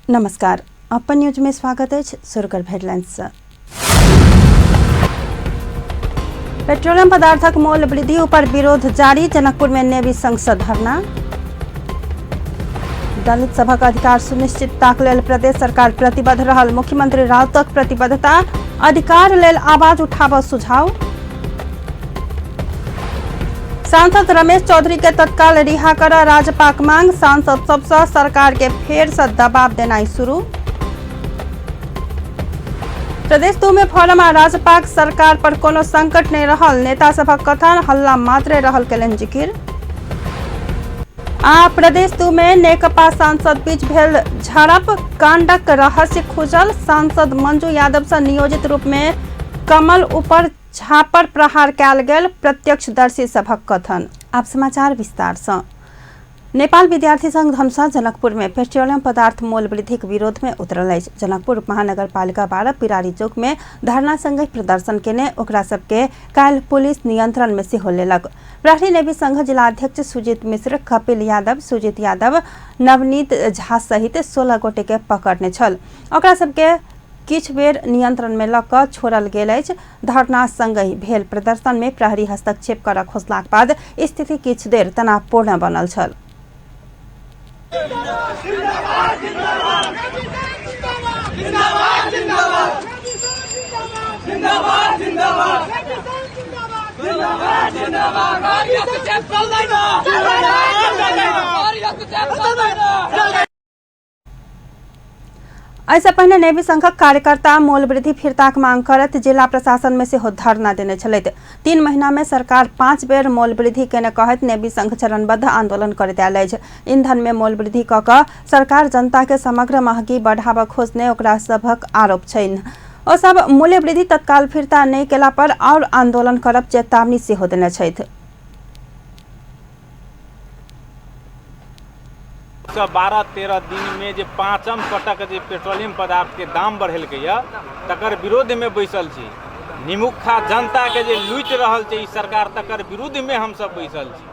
नमस्कार, अपन न्यूज में स्वागत अछि। शुरू हेडलाइंस। पेट्रोलियम पदार्थक मोल वृद्धि ऊपर विरोध जारी। जनकपुर में नेवी संघ से धरना। दलित सभक अधिकार सुनिश्चितताक लेल प्रदेश सरकार प्रतिबद्ध रहल मुख्यमंत्री राउतक प्रतिबद्धता। अधिकार लेल आवाज उठाबऽ सुझाव। सांसद रमेश चौधरी के तत्काल रिहा कर राजपाक मांग। सांसद सबसँ सरकार के फेर से दबाव देनाइ शुरू। प्रदेश 2 में फोरम आ राजपाक सरकार पर कोनो संकट नहीं रहल नेता सभक कथन। हल्ला मात्रे रहल केलनि जिकिर। आ प्रदेश 2 में नेकपा सांसद बीच भेल झड़प कांडक रहस्य खुजल। सांसद मंजू यादव से नियोजित रूप में कमल ऊपर झापर प्रहार कयल गेल प्रत्यक्षदर्शी सभक कथन। आब समाचार विस्तार सँ। नेपाल विद्यार्थी संघ धनुषा जनकपुर में पेट्रोलियम पदार्थ मोल वृद्धिक विरोध में उतरल अछि। जनकपुर महानगरपालिका 12 पिरारी चौक में धरना संगे प्रदर्शन केने ओकरा सबके काल्हि पुलिस नियंत्रण में सेहो लेलक। प्रहरी नेवी संघ जिलाध्यक्ष सुजीत मिश्र, कपिल यादव, सुजीत यादव, नवनीत झा सहित 16 गोटे के पकड़ने छल। ओकरा सबके किछु बेर नियंत्रण में लऽ कऽ छोड़ल गेल अछि। धरना संगहि भेल प्रदर्शन में प्रहरी हस्तक्षेप करऽ खोजलाक बाद स्थिति किछु देर तनावपूर्ण बनल छल। एहिसँ पहिने नेवी संघक कार्यकर्ता मोल वृद्धि फिर्ताक मांग करैत जिला प्रशासन में सेहो धरना देने छलथि। 3 महीना में सरकार 5 बेर मोल वृद्धि केने कहैत नेवी संघ चरणबद्ध आंदोलन करैत आयल अछि। ईंधन में मोल वृद्धि कऽ कऽ सरकार जनता के समग्र महगी बढ़ाबऽ खोजने ओकरा सभक आरोप छनि। ओ सब मूल्य वृद्धि तत्काल फिर्ता नहि केला पर आओर आंदोलन करब चेतावनी सेहो देने छथि। सँ 12-13 दिनमे जे पाँचम पटक जे पेट्रोलियम पदार्थके दाम बढ़ेलकैए तकर विरोधमे बैसल छी। निमुखा जनताके जे लूटि रहल छै ई सरकार तकर विरुद्धमे हमसब बैसल छी।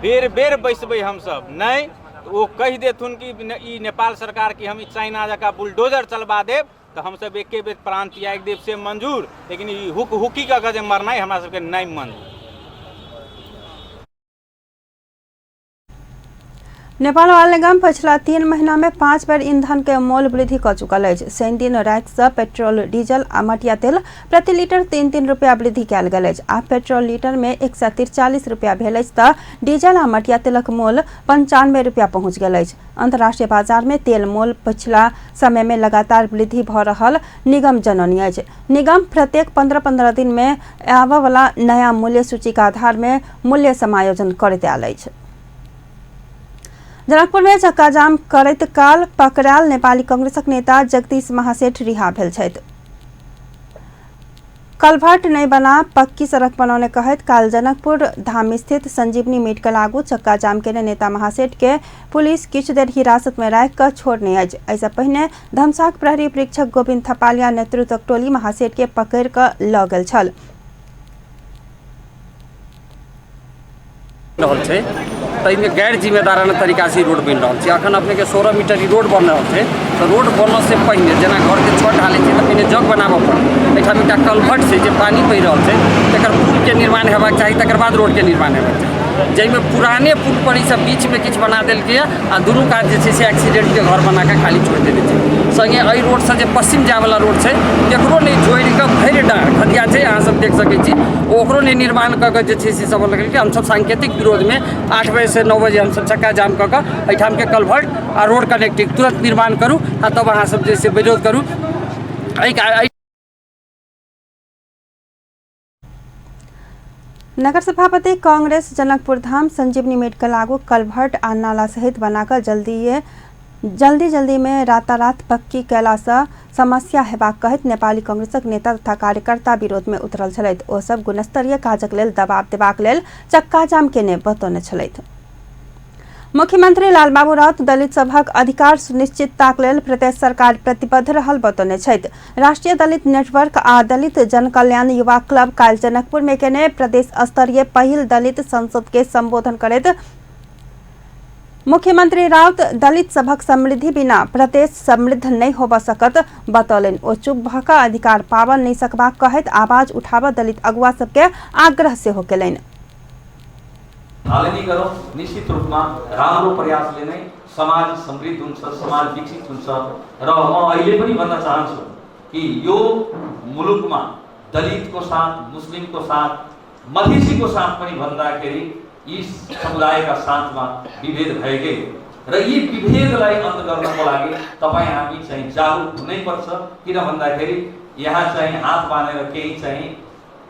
बेर बेर बैसबै हमसब, नहि तऽ ओ कहि देथुन कि ई नेपाल सरकार कि हम ई चाइना जकाँ बुलडोजर चलबा देब तऽ हमसब एके बेर प्राण त्यागि देब से मंजूर, लेकिन ई हुक हुकी कऽ कऽ जे मरनाइ हमरा सबके नहि मंजूर। नेपाल ऑयल निगम पछिला 3 महीना में 5 बेर ईंधन के मोल वृद्धि कऽ चुकल अछि। शनि दिन राति सँ पेट्रोल, डीजल आ मटिया तेल प्रति लीटर 3-3 रुपया वृद्धि कयल गेल अछि। आब पेट्रोल लीटर में 143 रुपया भेल अछि तऽ डीजल आ मटिया तेलक मोल 95 रुपया पहुंच गेल अछि। अंतर्राष्ट्रीय बाजार में तेल मोल पछिला समय में लगातार वृद्धि भऽ रहल निगम जनौने अछि। निगम प्रत्येक 15-15 दिन में आबय वाला नया मूल्य सूचीक आधार में मूल्य समायोजन करैत आयल अछि। जनकपुर में चक्काजाम करैत काल पकड़ायल नेपाली कांग्रेसक नेता जगदीश महासेठ रिहा भेल छथि। कलभर्ट नहि बना पक्की सड़क बनौने कहैत काल जनकपुर धाम स्थित संजीवनी मेडिकल आगू चक्का जाम केने नेता महासेठ के पुलिस किछु देर हिरासत में राखि कऽ छोड़ने अछि। एहिसँ पहिने धमसाक प्रहरी परीक्षक गोविंद थपालिया नेतृत्वक टोली महासेठ के पकड़ि कऽ लऽ गेल छल। रहल छै ताहिमे गैर जिम्मेदाराना तरीकासँ ई रोड बनि रहल छै। अखन अपनेके 16 मीटर ई रोड बनि रहल छै तऽ रोड बनऽसँ पहिने जेना घरके छत ढालै छै तऽ पहिने जग बनाबऽ पड़त। एहिठाम एकटा कलभट छै जे पानि बहि रहल छै, तकर पुलके निर्माण हेबाक चाही, तकर बाद रोडके निर्माण हेबाक चाही, जाहिमे पुराने पुलपर ईसब बीचमे किछु बना देलकैए आ दुनू कात जे छै से एक्सीडेंटके घर बनाकऽ खाली छोड़ि देने छै। सङ्गे एहि रोडसँ जे पश्चिम जायवला रोड छै तकरो नहि जोड़िकऽ भरि डाँड़ खदिया छै, अहाँ सब देख सकै छी, ओकरो नहि निर्माण कऽ कऽ जे छै से सब लगेलकै। हमसब सांकेतिक विरोधमे 8 बजेसँ 9 बजे हमसब चक्का जाम कऽ कऽ एहिठामके कलभर्ट आ रोड कनेक्टिंग तुरन्त निर्माण करू आ तब अहाँ सब जे से विरोध करू। एहि नगर सभापति कांग्रेस जनकपुर धाम संजीवनी मेडिकल आगू कलभर्ट आ नाला सहित बनाकर जल्दी जल्दी में रातारात पक्की कयलासँ समस्या हेबाक कहैत नेपाली कांग्रेसक नेता तथा कार्यकर्ता विरोध में उतरल छलथि। ओ सब गुणस्तरीय काजक लेल दबाव देबाक लेल चक्काजाम केने बतौने छलथि। मुख्यमंत्री लालबाबू राउत दलित सभक अधिकार सुनिश्चितताक लेल प्रदेश सरकार प्रतिबद्ध रहल बतौने छथि। राष्ट्रीय दलित नेटवर्क आ दलित जनकल्याण युवा क्लब काल्हि जनकपुर में केने प्रदेश स्तरीय पहिल दलित संसद के संबोधन करैत मुख्यमंत्री राउत दलित सभक समृद्धि बिना प्रदेश समृद्ध नहि होबऽ सकत बतौलनि। ओ चुप भऽ कऽ अधिकार पाबऽ नहि सकबाक कहैत आवाज उठाबऽ दलित अगुआ सबके आग्रह सेहो केलनि। थालनी गरौँ। निश्चित रूपमा राम्रो प्रयासले नै समाज समृद्ध हुन्छ, समाज विकसित हुन्छ। र म अहिले पनि भन्न चाहन्छु कि यो मुलुकमा दलितको साथ, मुस्लिमको साथ, मधेसीको साथ पनि भन्दाखेरि यी समुदायका साथमा विभेद भएकै हो र यी विभेदलाई अन्त गर्नको लागि तपाईँ हामी चाहिँ जागरुक हुनैपर्छ। किन भन्दाखेरि यहाँ चाहिँ हात बाँधेर केही चाहिँ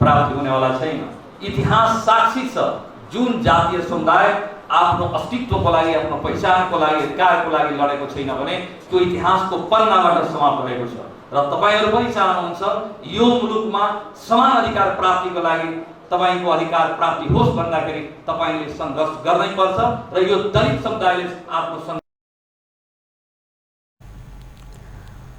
प्राप्ति हुनेवाला छैन। इतिहास साक्षी छ, जुन जातीय समुदाय आफ्नो अस्तित्वको लागि, आफ्नो पहिचानको लागि, अधिकारको लागि लडेको छैन भने त्यो इतिहासको पन्नाबाट समाप्त भएको छ। र तपाईँहरू पनि चाहनुहुन्छ यो मुलुकमा समान अधिकार प्राप्तिको लागि तपाईँको अधिकार प्राप्ति होस् भन्दाखेरि तपाईँले सङ्घर्ष गर्नै पर्छ र यो दलित समुदायले आफ्नो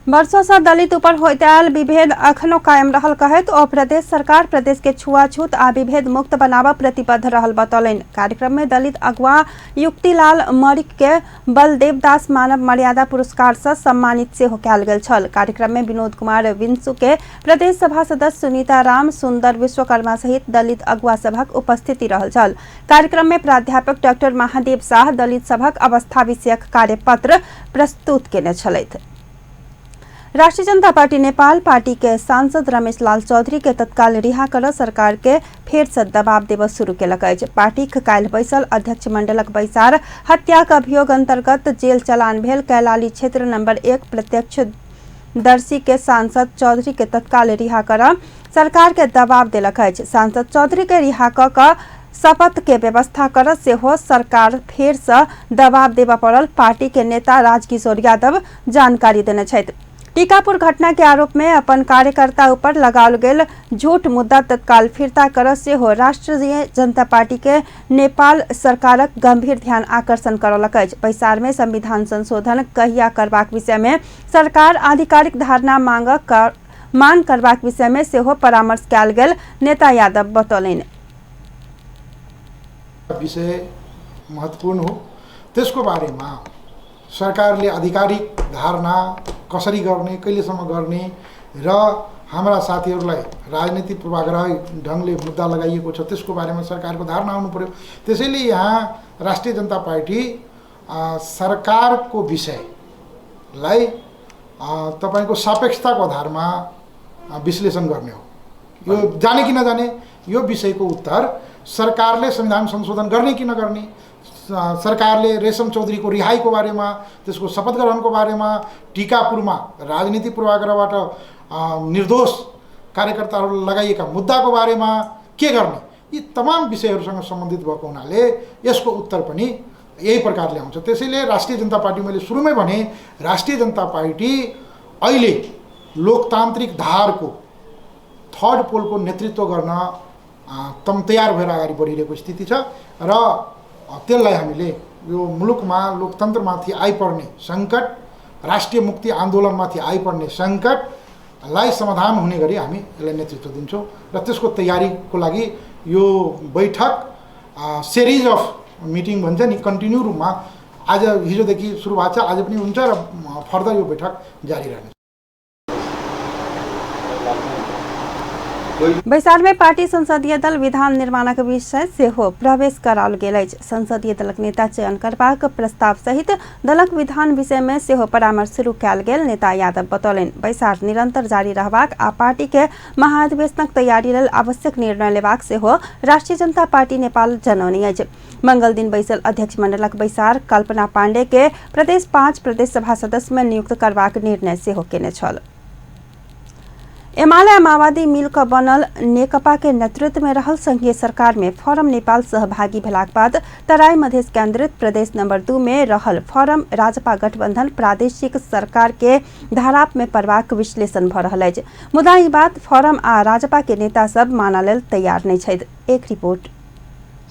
वर्षों से दलित ऊपर होइत आयल विभेद अखनो कायम रहल कहैत ओ प्रदेश सरकार प्रदेश के छुआछूत आ विभेद मुक्त बनाबऽ प्रतिबद्ध रहल बतौलनि। कार्यक्रम में दलित अगुआ युक्तिलाल मरिक के बलदेव दास मानव मर्यादा पुरस्कार से सम्मानित सेहो कयल गेल छल। कार्यक्रम में विनोद कुमार विंसु के प्रदेश सभा सदस्य सुनीता राम, सुंदर विश्वकर्मा सहित दलित अगुआ सभक उपस्थिति रहल छल। कार्यक्रम में प्राध्यापक डॉक्टर महादेव शाह दलित सभक अवस्था विषयक कार्यपत्र प्रस्तुत केने छलथि। राष्ट्रीय जनता पार्टी नेपाल पार्टी के सांसद रमेश लाल चौधरी के तत्काल रिहा कर सरकार के फेर से दबाव देबऽ शुरू केलक अछि। पार्टीक काल्हि बैसल अध्यक्ष मंडलक बैसार हत्याक अभियोग अंतर्गत जेल चलान भेल कैलाली क्षेत्र नंबर 1 प्रत्यक्षदर्शी के सांसद चौधरी के तत्काल रिहा कर सरकार के दबाव देलक अछि। सांसद चौधरी के रिहा कऽ कऽ शपथ के व्यवस्था कर सेहो सरकार फेर से दबाव देबऽ पड़ल पार्टी के नेता राजकिशोर यादव जानकारी देने छथि। टीकापुर घटना के आरोप में अपन कार्यकर्ता ऊपर लगाओल गेल झूठ मुद्दा तत्काल फिर्ता कर सेहो राष्ट्रीय जनता पार्टी के नेपाल सरकारक गंभीर ध्यान आकर्षण करौलक अछि। बैसार में संविधान संशोधन कहिया करबाक विषय में सरकार आधिकारिक धारणा मांग करबाक विषय में सेहो परामर्श कयल गेल नेता यादव बतौलनि। विषय महत्वपूर्ण हो, त्यसको बारेमा सरकारले आधिकारिक धारणा कसरी गर्ने, कहिलेसम्म गर्ने र हाम्रा साथीहरूलाई राजनीतिक पूर्वाग्रह ढङ्गले मुद्दा लगाइएको छ त्यसको बारेमा सरकारको धारणा आउनु पर्यो। त्यसैले यहाँ राष्ट्रिय जनता पार्टी सरकारको विषयलाई तपाईँको सापेक्षताको आधारमा विश्लेषण गर्ने हो। यो जाने कि नजाने यो विषयको उत्तर सरकारले संविधान संशोधन गर्ने कि नगर्ने, सरकारले रेशम चौधरीको रिहाईको बारेमा, त्यसको शपथ ग्रहणको बारेमा, टीकापुरमा राजनीतिक पूर्वाग्रहबाट निर्दोष कार्यकर्ताहरू लगाइएका मुद्दाको बारेमा के गर्ने, यी तमाम विषयहरूसँग सम्बन्धित भएको हुनाले यसको उत्तर पनि यही प्रकारले आउँछ। त्यसैले राष्ट्रिय जनता पार्टी, मैले सुरुमै भने, राष्ट्रिय जनता पार्टी अहिले लोकतान्त्रिक धारको थर्ड पोलको नेतृत्व गर्न तम तयार भएर अगाडि बढिरहेको स्थिति छ र त्यसलाई हामीले यो मुलुकमा लोकतन्त्रमाथि आइपर्ने सङ्कट, राष्ट्रिय मुक्ति आन्दोलनमाथि आइपर्ने सङ्कटलाई समाधान हुने गरी हामी यसलाई नेतृत्व दिन्छौँ र त्यसको तयारीको लागि यो बैठक सिरिज अफ मिटिङ भन्छ नि, कन्टिन्यू रूपमा आज हिजोदेखि सुरु भएको छ, आज पनि हुन्छ र फर्दर यो बैठक जारी रहनेछ। बैसार में पार्टी संसदीय दल विधान निर्माणक विषय सेहो प्रवेश कराओल गेल अछि। संसदीय दलक नेता चयन करबाक प्रस्ताव सहित दलक विधान विषय में सेहो परामर्श शुरू कयल गेल नेता यादव बतौलनि। बैसार निरंतर जारी रहबाक आ पार्टी के महाअधिवेशनक तैयारी लेल आवश्यक निर्णय लेबाक सेहो राष्ट्रीय जनता पार्टी नेपाल जनौने अछि। मंगल दिन बैसल अध्यक्ष मंडलक बैसार कल्पना पांडे के प्रदेश 5 प्रदेश सभा सदस्य में नियुक्त करबाक निर्णय सेहो केने छल। एमाले माओवादी मिलकर बनल नेकपा के नेतृत्व में रहल संघीय सरकार में फोरम नेपाल सहभागी भेलाक बाद तराई मधेश केंद्रित प्रदेश नंबर 2 में रहल फोरम राजपा गठबंधन प्रादेशिक सरकार के धाराप में पड़बाक विश्लेषण भ रहल अछि। मुदा ई बात फोरम आ राजपा के नेता सब मानऽ लेल तैयार नहि छथि। एक रिपोर्ट।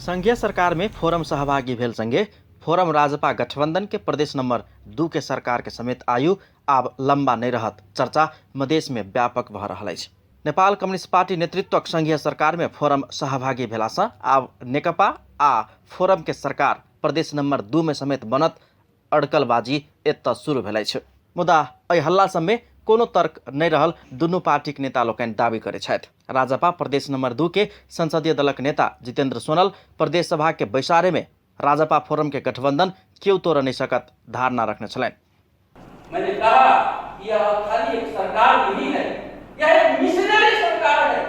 संघीय सरकार में फोरम सहभागी भेल संगे फोरम राजपा गठबंधन के प्रदेश नंबर 2 के सरकार के समेत आयु आब लंबा नहीं रहत चर्चा मधेश में व्यापक भऽ रहल अछि। नेपाल कम्युनिस्ट पार्टी नेतृत्वक संघीय सरकार में फोरम सहभागी भेलासँ आब नेकपा आ फोरम के सरकार प्रदेश नंबर 2 में समेत बनत अड़कलबाजी एतऽ शुरू भेल अछि। मुदा एहि हल्ला सबमे कोनो तर्क नहि रहल दुनू पार्टीक नेता लोकनि दावी करैत छथि। राजपा प्रदेश नंबर 2 के संसदीय दलक नेता जितेंद्र सोनल प्रदेश सभा के बैसारे में राजपा फोरम के गठबंधन केओ तोड़ नहीं सकत धारणा रखने छलनि। मैंने कहा कि यह खाली एक सरकार नहीं है, यह एक मिशनरी सरकार है।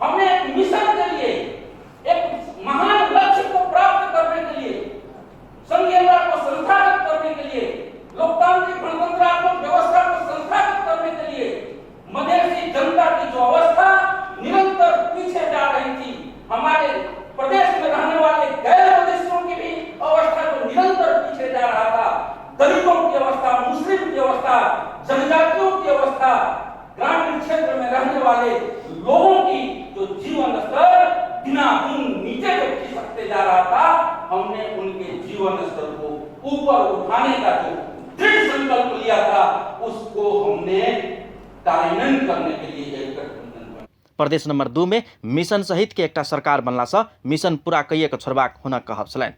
हमने एक मिशन के लिए, एक महान लक्ष्य को प्राप्त करने के लिए, संघीयता को संस्थागत करने के लिए, लोकतांत्रिक गणतंत्रात्मक व्यवस्था को संस्थागत करने के लिए, मधेसी जनता की जो अवस्था निरंतर पीछे जा रही थी, हमारे प्रदेश में रहने वाले गैर मधेसियों की भी अवस्था जो निरंतर पीछे जा रहा था, दलितों की अवस्था, मुस्लिम की अवस्था, जनजातियों की अवस्था, ग्रामीण क्षेत्र में रहने वाले लोगों की जो जीवन स्तर दिनादिन नीचे जो खिसकते जा रहा था, हमने उनके जीवन स्तर को ऊपर उठाने का जो दृढ़ संकल्प लिया था, उसको हमने कार्यान्वयन करने के लिए एक गठबंधन बना। प्रदेश नंबर 2 में मिशन सहित के एकटा सरकार बनला से मिशन पूरा कइए के छोड़बाक हुनक कहब छलनि।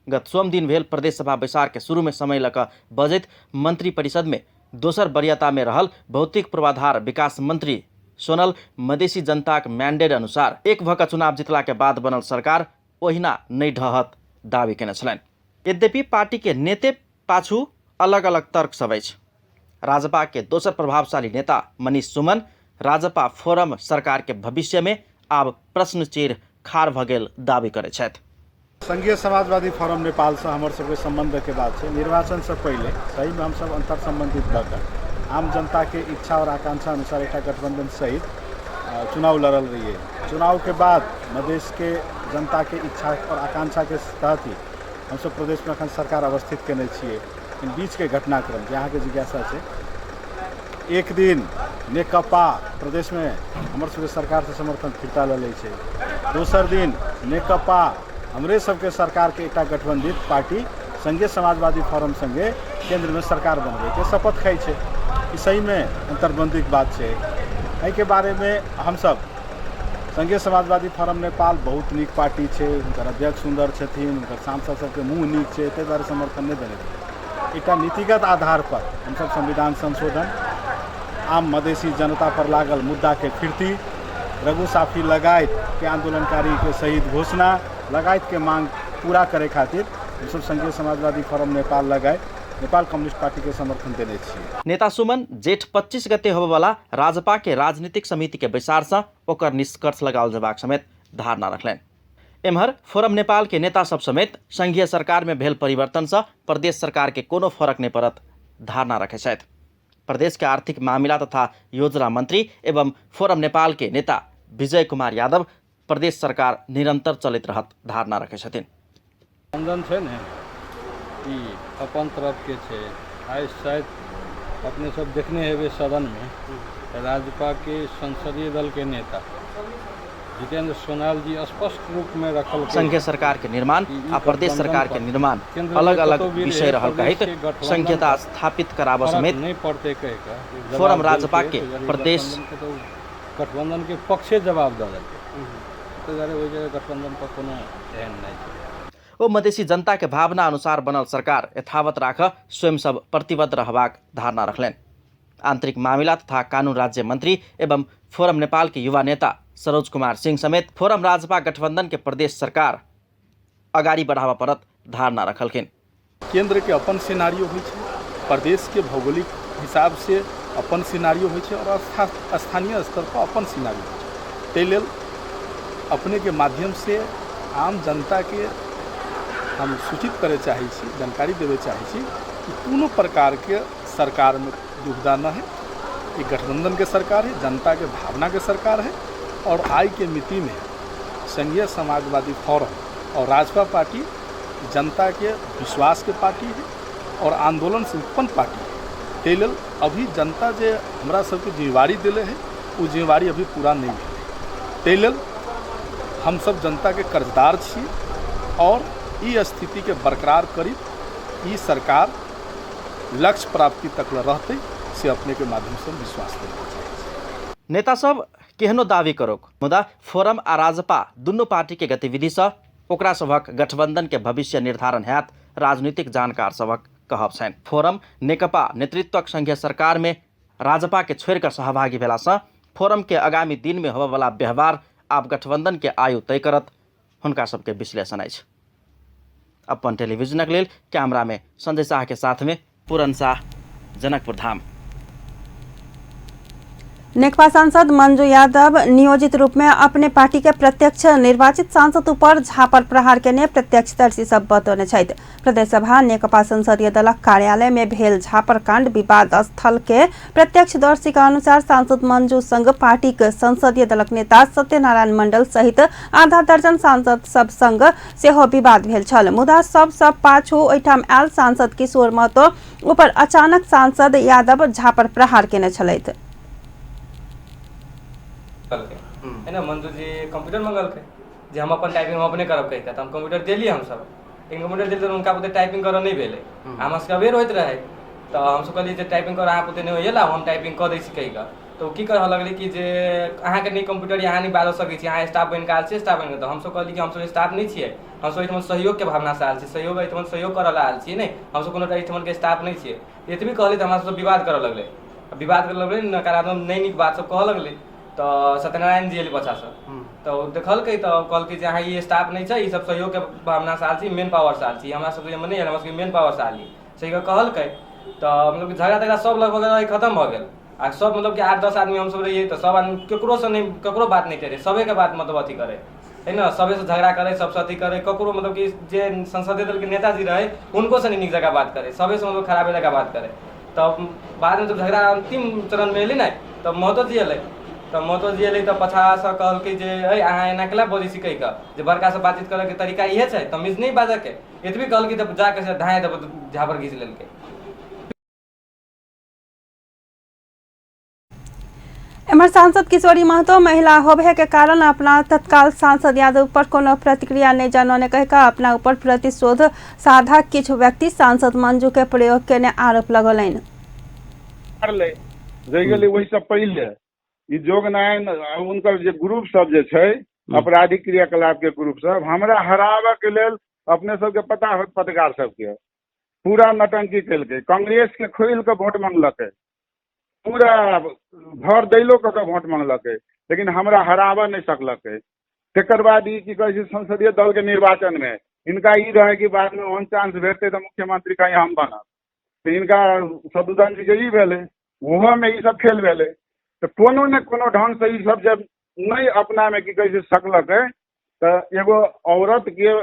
गत सोम दिन भेल प्रदेश सभा बैसार के शुरू में समय लऽ कऽ बजैत मंत्री परिषद में दोसर वरीयता में रहल भौतिक पूर्वाधार विकास मंत्री सोनल मधेसी जनताक मैंडेट अनुसार एक भऽ कऽ चुनाव जीतला के बाद बनल सरकार ओहिना नहि ढहत दावी केने छलनि। यद्यपि पार्टी के नेते पाछू अलग अलग तर्क सब अछि। राजपा के दोसर प्रभावशाली नेता मनीष सुमन राजपा फोरम सरकार के भविष्य में आब प्रश्न चिन्ह खाड़ भऽ गेल दावी करैत छथि। संघीय समाजवादी फोरम नेपालसँ हमर सबके सम्बन्धके बात छै। निर्वाचनसँ पहिले सहीमे हमसब अन्तर सम्बन्धित भऽ कऽ आम जनताके इच्छा आओर आकांक्षा अनुसार एकटा गठबन्धन सहित चुनाव लड़ल रहियै। चुनावके बाद मधेशके जनताके इच्छा आओर आकांक्षाके तहत ही हमसब प्रदेशमे अखन सरकार अवस्थित केने छियै। लेकिन बीचके घटनाक्रम जे अहाँके जिज्ञासा छै, एक दिन नेकपा प्रदेशमे हमर सबके सरकारसँ समर्थन फिर्ता लऽ लै छै, दोसर दिन नेकपा हमरे सबके सरकारके एकटा गठबन्धित पार्टी संघीय समाजवादी फोरम सङ्गे केन्द्रमे सरकार बनबैके शपथ खाइ छै। ई सहीमे अन्तर्द्वन्द्विक बात छै। एहिके बारेमे हमसब संघीय समाजवादी फोरम नेपाल बहुत नीक पार्टी छै, हुनकर अध्यक्ष सुन्दर छथिन, हुनकर सांसद सबके मुँह नीक छै, ताहि दुआरे समर्थन नहि देने रहियै। एकटा नीतिगत आधार पर हमसब संविधान संशोधन, आम मधेसी जनता पर लागल मुद्दाके फिरती, रघु साफी लगायत के आंदोलनकारी के शहीद घोषणा लगायत के मांग पूरा करे खातिर हमसब संघीय समाजवादी फोरम नेपाल लगायत नेपाल कम्युनिस्ट पार्टी के समर्थन देने छियै। नेता सुमन जेठ 25 गते होबयवला राजपा के राजनीतिक समिति के बैसार से ओकर निष्कर्ष लगाओल जेबाक समेत धारणा रखलनि। एम्हर फोरम नेपाल के नेता सब समेत संघीय सरकार में भेल परिवर्तन से प्रदेश सरकार के कोनो फरक नहीं पड़त धारणा रखै छथि। प्रदेश के आर्थिक मामिला तथा योजना मंत्री एवं फोरम नेपाल के नेता विजय कुमार यादव प्रदेश सरकार निरंतर चलैत रहत धारणा रखै छथिन। गठबंधन छै ने, ई अपन तरफके छै। आइ शायद अपने सब देखने हेबै सदनमे राजपाके संसदीय दलके नेता जितेंद्र सोनाल जी स्पष्ट रूपमे रखल संघीय सरकार के निर्माण आ प्रदेश सरकार के निर्माण अलग अलग विषय रहल कहैत संघीयता स्थापित कराबऽ समेत नहि पड़तै कहि कऽ फोरम राजपा के प्रदेश गठबंधन के पक्षे जवाब दऽ देलकै। ताहि दुआरे ओहि जगह गठबंधन पर कोनो एहन नहि छै। ओ मधेसी जनता के भावना अनुसार बनल सरकार यथावत राख स्वयं सब प्रतिबद्ध रहबाक धारणा रखलनि। आंतरिक मामिला तथा कानून राज्य मंत्री एवं फोरम नेपाल के युवा नेता सरोज कुमार सिंह समेत फोरम राजपा गठबंधन के प्रदेश सरकार अगाडि बढ़ाबऽ पड़त धारणा रखलखिन। केंद्र के अपन सिनारियो होइ छै, प्रदेश के भौगोलिक हिसाब से अपन सिनारियो होइ छै और स्थानीय स्तर पर अपन सिनारियो होइ छै। ताहि लेल अपने के माध्यम से आम जनता के हम सूचित करे चाहै छी, जानकारी देवे चाहै छी कि कोनो प्रकार के सरकार में दुविधा न है। ये गठबंधन के सरकार है, जनता के भावना के सरकार है और आई के मिति में संघीय समाजवादी फोरम और राजपा पार्टी जनता के विश्वास के पार्टी है और आंदोलन से उत्पन्न पार्टी है। ताहि लेल अभी जनता जे हमरा सबके जिम्मेवारी दिले है वो जिम्मेवारी अभी पूरा नहीं भेलै। ताहि लेल हम सब जनता के कर्जदार छी और ई स्थिति के बरकरार करी ई सरकार लक्ष्य प्राप्ति तक ल रहतै से अपने के माध्यम से हम विश्वास दिलाबऽ चाहै छी। नेता सब केहनो दावी करोक मुदा फोरम आ राजपा दुनू पार्टी के गतिविधि सँ ओकरा सभक गठबंधन के भविष्य निर्धारण हैत राजनीतिक जानकार सभक कहब छनि। फोरम नेकपा नेतृत्वक संघीय सरकार में राजपा के छोड़ि कऽ सहभागी भेलासँ फोरम के आगामी दिन में होबयवला व्यवहार आब गठबंधन के आयु तय करत हुनका सबके विश्लेषण अछि। अपन टेलीविजनक लेल कैमरा में संजय शाह के साथ में पूरन शाह, जनकपुर धाम। नेकपा सांसद मंजू यादव नियोजित रूप में अपने पार्टी के प्रत्यक्ष निर्वाचित सांसद ऊपर झापर प्रहार केने प्रत्यक्षदर्शी सब बतौने छथि। प्रदेशसभा नेकपा संसदीय दलक कार्यालय में भेल झापर कांड विवाद स्थल के प्रत्यक्षदर्शी के अनुसार सांसद मंजू संग पार्टी के संसदीय दलक नेता सत्यनारायण मंडल सहित आधा दर्जन सांसद सब संग सेहो विवाद भेल छल। मुदा सब सब पाछू ओहिठाम आयल सांसद किशोर महतो ऊपर अचानक सांसद यादव झापर प्रहार केने छलथि। है ना, मंजू जी कंप्यूटर मंगलकै जे हम अपन टाइपिंग हम अपने करब कहिके, तऽ हम कंप्यूटर देलियै हमसब, लेकिन कंप्यूटर देलियै तऽ हुनका बुते टाइपिंग करऽ नहि भेलै। हमरा सबके अबेर होइत रहै तऽ हमसब कहलियै जे टाइपिंग करऽ अहाँ बुते नहि होइए, लाउ हम टाइपिंग कऽ दै छी कहिके। तऽ ओ की कहऽ लगलै कि जे अहाँके नहि कंप्यूटर यऽ, अहाँ नहि बाजऽ सकै छी, अहाँ स्टाफ बनि कऽ आयल छियै, स्टाफ बनि कऽ। तऽ हमसब कहलियै कि हमसब स्टाफ नहि छियै, हमसब एहिठमन सहयोगके भावनासँ आयल छी, सहयोग एहिठमन सहयोग करऽ लए आयल छी, नहि हमसब कोनो एहिठमनके स्टाफ नहि छियै। एतबी कहलियै तऽ हमरा सबसँ विवाद करऽ लगलै, विवाद करऽ लगलै, नकारात्मक नहि नीक बात सब कहऽ लगलै। तऽ सत्यनारायण जी एलै पाछासँ, तऽ ओ देखलकै तऽ कहलकै जे अहाँ ई स्टाफ नहि छै, ई सब सहयोगके भावनासँ आयल छी, मेन पावरसँ आयल छी, हमरा सबके एहिमे नहि आयल, हमरा सबके मेन पावरसँ आयल छी, से कहलकै। तऽ मतलब कि झगड़ा तगड़ा सब लगभग रहै खतम भऽ गेल। आ सब मतलब कि 8-10 आदमी हमसब रहियै तऽ सब आदमी ककरोसँ नहि ककरो बात नहि करै, सबेके बात मतलब अथी करै है ने, सबेसँ झगड़ा करै, सबसँ अथी करै, ककरो मतलब कि जे संसदीय दलके नेताजी रहै हुनको नहि नीक जकाँ बात करै, सबेसँ मतलब खराबे जकाँ बात करै। तब बादमे जब झगड़ा अन्तिम चरणमे एलै ने तब महतो जी एलै, तऽ महतो जी एलै तऽ पाछासँ कहलकै जे अइ अहाँ एना केला बजै छी कहि कऽ, जे बड़कासँ बातचीत करऽके तरीका इहे छै, तमीज नहि बाजऽके, एतबी कहलकै तब जाकऽ से धाँय दऽ झापर घीच लेलकै। एम्हर सांसद किशोरी महतो महिला होबे के कारण अपना तत्काल सांसद यादव पर कोनो प्रतिक्रिया नहीं जनौने कहि कऽ अपना ऊपर प्रतिशोध साधा किछु व्यक्ति सांसद मंजू के प्रयोग केने आरोप लगौलनि। रहि गेलै ओहिसँ पहिले ई जोगनारायण हुनकर जे ग्रुप सब जे छै आपराधिक क्रियाकलाप के ग्रुप सब हमरा हराबऽ के लेल अपने सबके पता होत पत्रकार सबके पूरा नटंकी केलकै, कांग्रेस के खोलि कऽ वोट मंगलकै, पूरा घर दैलो कऽ के वोट मंगलकै, लेकिन हमरा हराबऽ नहि सकलकै। तकर बाद ई की कहै छै संसदीय दल के निर्वाचन मे हिनका ई रहै कि बाद मे ओहन चांस भेटतै तऽ मुख्यमंत्री कहीं हम बनब, तऽ हिनका शत्रुघ्न जी के ई भेलै, ओहोमे ई सब खेल भेलै। तऽ कोनो ने कोनो ढंग से ई सब जब नहि अपना मे की कहै छै सकलकै तऽ एगो औरत के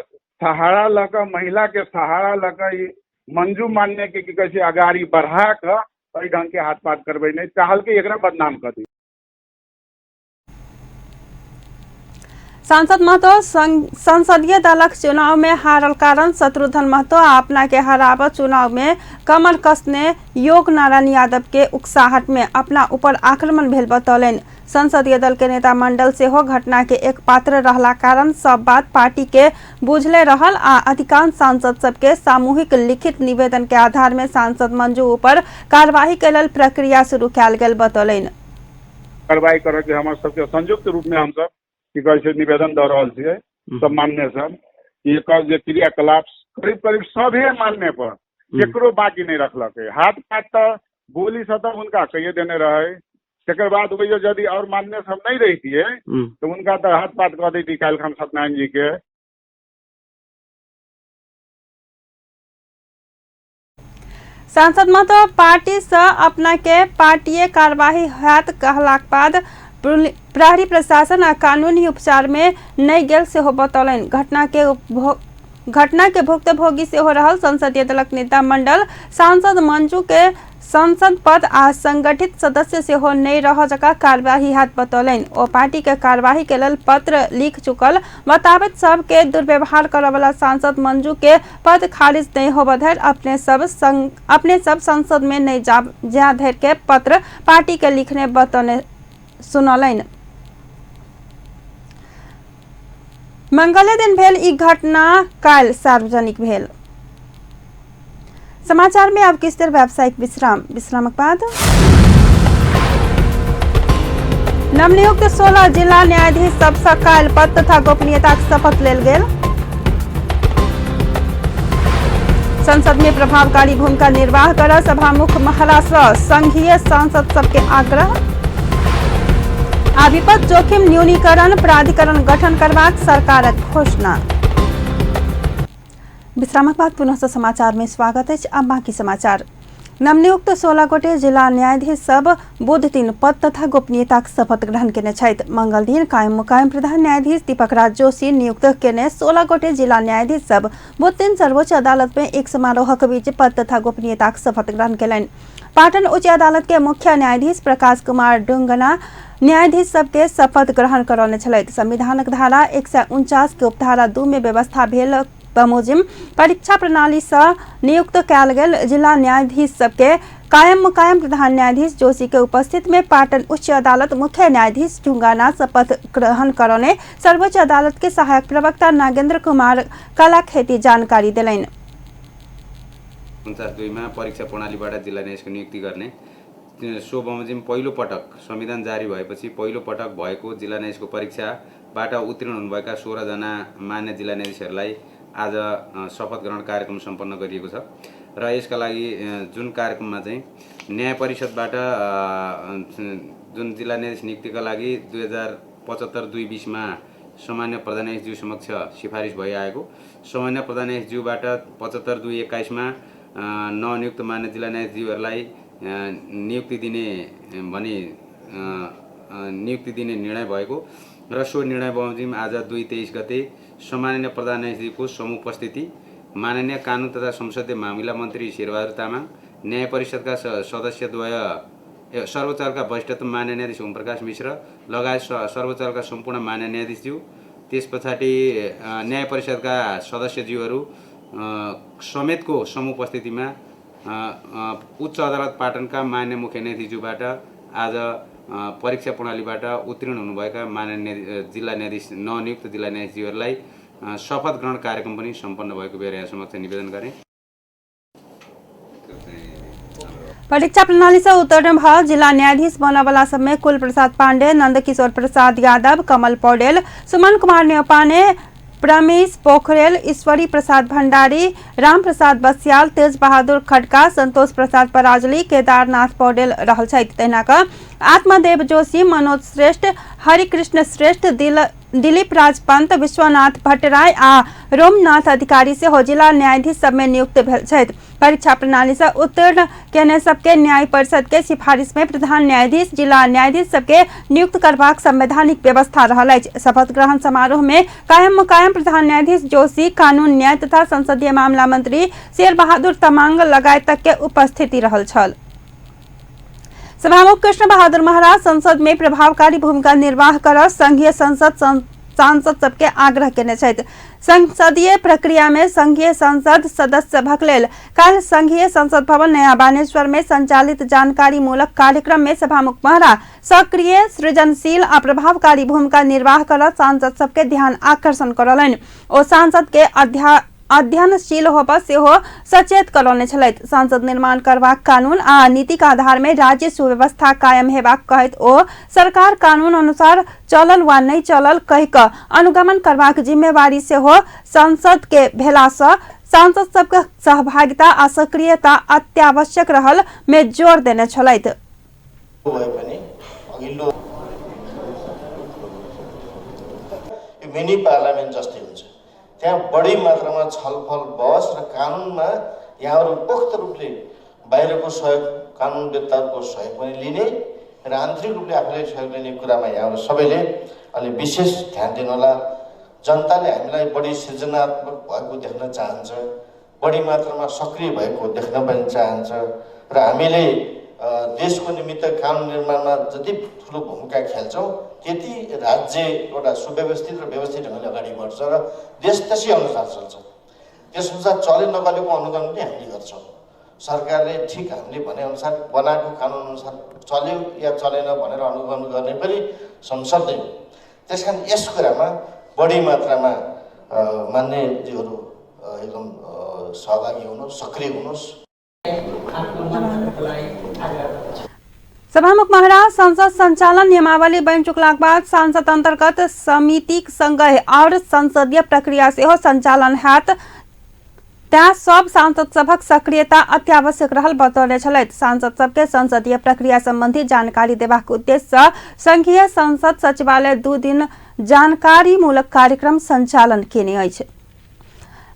सहारा लऽ कऽ, महिला के सहारा लऽ कऽ ई मंजू मान्य के की कहै छै अगाड़ी बढ़ा कऽ एहि ढंग के हाथ पात करबै नहि चाहलकै, एकरा बदनाम कऽ दी। सांसद महतो संसदीय दलक चुनाव में हारल कारण शत्रुघ्न महतो आ अपना के हराब चुनाव में कमर कसने योग नारायण यादव के उकसाहट में अपना ऊपर आक्रमण भेल बतौलनि। संसदीय दल के नेता मंडल सेहो घटना के एक पात्र रहला कारण सब बात पार्टी के बुझले रहल आ अधिकांश सांसद सबके सामूहिक लिखित निवेदन के आधार में सांसद मंजू ऊपर कार्यवाही के लेल प्रक्रिया शुरू कयल गेल बतौलनि। कार्रवाई करऽ के हमर सबके संयुक्त रूप में हमसब की कहै छै निवेदन दऽ रहल छियै सब मान्य सब कि एकर जे क्रियाकलाप करीब करीब सभे मान्य पर केकरो बाकी नहि रखलकै। हाथ पात तऽ गोली से तऽ हुनका कहिए देने रहै, तकर बाद ओहियो यदि और मान्य सब नहि रहितियै तऽ हुनका तऽ हाथ पात कऽ दैती काल्हि खन सत्यनारायण जी के। सांसद महतो पार्टी से अपना के पार्टीय कार्यवाही होयत कहलाक बाद प्रहरी प्रशासन आ कानूनी उपचार में नहि गेल सेहो बतौलनि। घटना के भुक्तभोगी सेहो रहल संसदीय दलक नेता मंडल सांसद मंजू के संसद पद आ संगठित सदस्य सेहो नहि रह जकाँ कार्यवाही हैत बतौलनि। ओ पार्टी के कार्यवाही के लेल पत्र लिख चुकल बताबैत सबके दुर्व्यवहार करऽवला सांसद मंजू के पद खारिज नहि होबऽ धरि अपने सब संसद में नहि जा धरि के पत्र पार्टी के लिखने बतौने सुनौलनि। मंगले दिन भेल ई घटना काल्हि सार्वजनिक भेल। समाचार में अब किछु देर व्यावसायिक विश्राम, विश्रामक बाद नवनियुक्त 16 जिला न्यायाधीश सबसँ काल्हि पद तथा गोपनीयताक शपथ लेल गेल। संसद में प्रभावकारी भूमिका निर्वाह कर सभामुख महरा संघीय सांसद सबके आग्रह। आ विपद जोखिम न्यूनीकरण प्राधिकरण गठन करबाक सरकारक घोषणा। विश्रामक बाद पुनः समाचार में स्वागत अछि। अब बाकी समाचार। नवनियुक्त 16 गोटे जिला न्यायाधीश सब बुध दिन पद तथा गोपनीयताक शपथ ग्रहण केने छथि। मंगल दिन कायम मुकायम प्रधान न्यायाधीश दीपक राज जोशी नियुक्त केने 16 गोटे जिला न्यायाधीश सब बुध दिन सर्वोच्च अदालत में एक समारोहक बीच पद तथा गोपनीयताक शपथ ग्रहण केलनि। पाटन उच्च अदालत के मुख्य न्यायाधीश प्रकाश कुमार डुंगना न्यायाधीश सबके शपथ ग्रहण करौने छलथि। संविधानक धारा 149 के उपधारा 2 में व्यवस्था भेल बमोजिम परीक्षा प्रणाली से नियुक्त कयल गेल जिला न्यायाधीश सबके कायम मुकायम प्रधान न्यायाधीश जोशी के उपस्थित में पाटन उच्च अदालत मुख्य न्यायाधीश ढुंगाना शपथ ग्रहण करौने सर्वोच्च अदालत के सहायक प्रवक्ता नागेंद्र कुमार कलाखेती जानकारी देलनि। 49(2 मा परीक्षा प्रणालीबाट जिल्ला न्यायाधीशको नियुक्ति गर्ने सो बमोजिम पहिलो पटक संविधान जारी भएपछि पहिलो पटक भएको जिल्ला न्यायाधीशको परीक्षाबाट उत्तीर्ण हुनुभएका 16 जना मान्य जिल्ला न्यायाधीशहरूलाई आज शपथ ग्रहण कार्यक्रम सम्पन्न गरिएको छ र यसका लागि जुन कार्यक्रममा चाहिँ न्याय परिषदबाट जुन जिल्ला न्यायाधीश नियुक्तिका लागि 2075-2/20 मा सामान्य प्रधान न्यायाधीशज्यू समक्ष सिफारिस भइआएको सामान्य प्रधान न्यायाधीशज्यूबाट 75-2/21 मा नवनियुक्त मान्य जिल्ला न्यायाधीशज्यूहरूलाई नियुक्ति दिने भनी नियुक्ति दिने निर्णय भएको र सो निर्णय बमोजिम आज 2/23 गते सामान्य प्रधान न्यायाधीशको समुपस्थिति माननीय कानुन तथा संसदीय मामिला मन्त्री शेरबहादुर तामाङ, न्याय परिषदका सदस्यद्वय सर्वोच्चका वरिष्ठतम मान्य न्यायाधीश ओमप्रकाश मिश्र लगायत सर्वोच्चका सम्पूर्ण मान्य न्यायाधीशज्यू, त्यस पछाडि न्याय परिषदका सदस्यज्यूहरू समेतको समुपस्थितिमा उच्च अदालत पाटनका मान्य मुख्य न्यायाधीशज्यूबाट आज परीक्षा प्रणालीबाट उत्तीर्ण हुनुभएका माननीय जिल्ला न्यायाधीश नवनियुक्त जिल्ला न्यायाधीशज्यूहरूलाई शपथ ग्रहण कार्यक्रम पनि सम्पन्न भएको बेर यहाँ समक्ष निवेदन गरेँ। परीक्षा प्रणाली से उत्तीर्ण भ जिला न्यायाधीश बनवला सबमे कुल प्रसाद पांडे, नंदकिशोर प्रसाद यादव, कमल पौडेल, सुमन कुमार न्यौपाने, प्रमेश पोखरेल, ईश्वरी प्रसाद भंडारी, राम प्रसाद बस्याल, तेज बहादुर खड्का, संतोष प्रसाद पराजली, केदारनाथ पौडेल रहल छथि। तहिना क आत्मदेव जोशी, मनोज श्रेष्ठ, हरिकृष्ण श्रेष्ठ, दिलीप राज पंत, विश्वनाथ भट्टराय आ रोमनाथ अधिकारी सेहो जिला न्यायाधीश सबमे नियुक्त भेल छथि। परीक्षा प्रणाली से उत्तीर्ण केने सबके न्याय परिषद के सिफारिश में प्रधान न्यायाधीश जिला न्यायाधीश सबके नियुक्त करबाक संवैधानिक व्यवस्था रहल अछि। शपथ ग्रहण समारोह में कायम मुकायम प्रधान न्यायाधीश जोशी, कानून न्याय तथा संसदीय मामला मंत्री शेर बहादुर तमांग लगायत के उपस्थिति रहल छल। सभामुख कृष्ण बहादुर महाराज संसद में प्रभावकारी भूमिका निर्वाह कर संघीय संसद सांसद सबके आग्रह केने छथि। संसदीय प्रक्रिया में संघीय संसद सदस्य सभक लेल काल्हि संघीय संसद भवन नया बानेश्वर में संचालित जानकारी मूलक कार्यक्रम में सभामुख महरा सक्रिय, सृजनशील आ प्रभावकारी भूमिका निर्वाह कर सांसद सबके ध्यान आकर्षण करौलनि। ओ सांसद के अध्ययनशील होबऽ सेहो सचेत करौने छलथि। संसद निर्माण करबाक कानून आ नीतिक आधार में राज्य सुव्यवस्था कायम हेबाक कहैत ओ सरकार कानून अनुसार चलल वा नहि चलल कहि कऽ अनुगमन करबाक जिम्मेवारी सेहो संसद के भेलासँ सांसद सबके सहभागिता आ सक्रियता अत्यावश्यक रहल में जोर देने छलथि। मिनी पार्लियामेन्ट जस्तै हुन्छ, त्यहाँ बढी मात्रामा छलफल बहस र कानुनमा यहाँहरू पोख्त रूपले बाहिरको सहयोग, कानुनवेत्ताहरूको सहयोग पनि लिने र आन्तरिक रूपले आफूले सहयोग लिने कुरामा यहाँहरू सबैले अलि विशेष ध्यान दिनुहोला। जनताले हामीलाई बढी सृजनात्मक भएको देख्न चाहन्छ, बढी मात्रामा सक्रिय भएको देख्न पनि चाहन्छ र हामीले देशको निमित्त कानुन निर्माणमा जति ठुलो भूमिका खेल्छौँ त्यति राज्य एउटा सुव्यवस्थित र व्यवस्थित ढङ्गले अगाडि बढ्छ र देश त्यसै अनुसार चल्छ। त्यसअनुसार चले नचलेको अनुगमन पनि हामीले गर्छौँ। सरकारले ठिक हामीले भनेअनुसार बनाएको कानुन अनुसार चल्यो या चलेन भनेर अनुगमन गर्ने पनि संसद नै हो। त्यस कारण यस कुरामा बढी मात्रामा मान्यज्यूहरू एकदम सहभागी हुनुहोस्, सक्रिय हुनुहोस्। सभामुख महाराज संसद संचालन नियमावली बनि चुकलाक बाद सांसद अंतर्गत समितिक संगहि आओर संसदीय प्रक्रिया सेहो संचालन हैत। तैं सब सांसद सभक सक्रियता अत्यावश्यक रहल बतौने छलथि। सांसद सबके संसदीय प्रक्रिया संबंधी जानकारी देबाक उद्देश्य सँ संघीय संसद सचिवालय 2 दिन जानकारी मूलक कार्यक्रम संचालन केने अछि।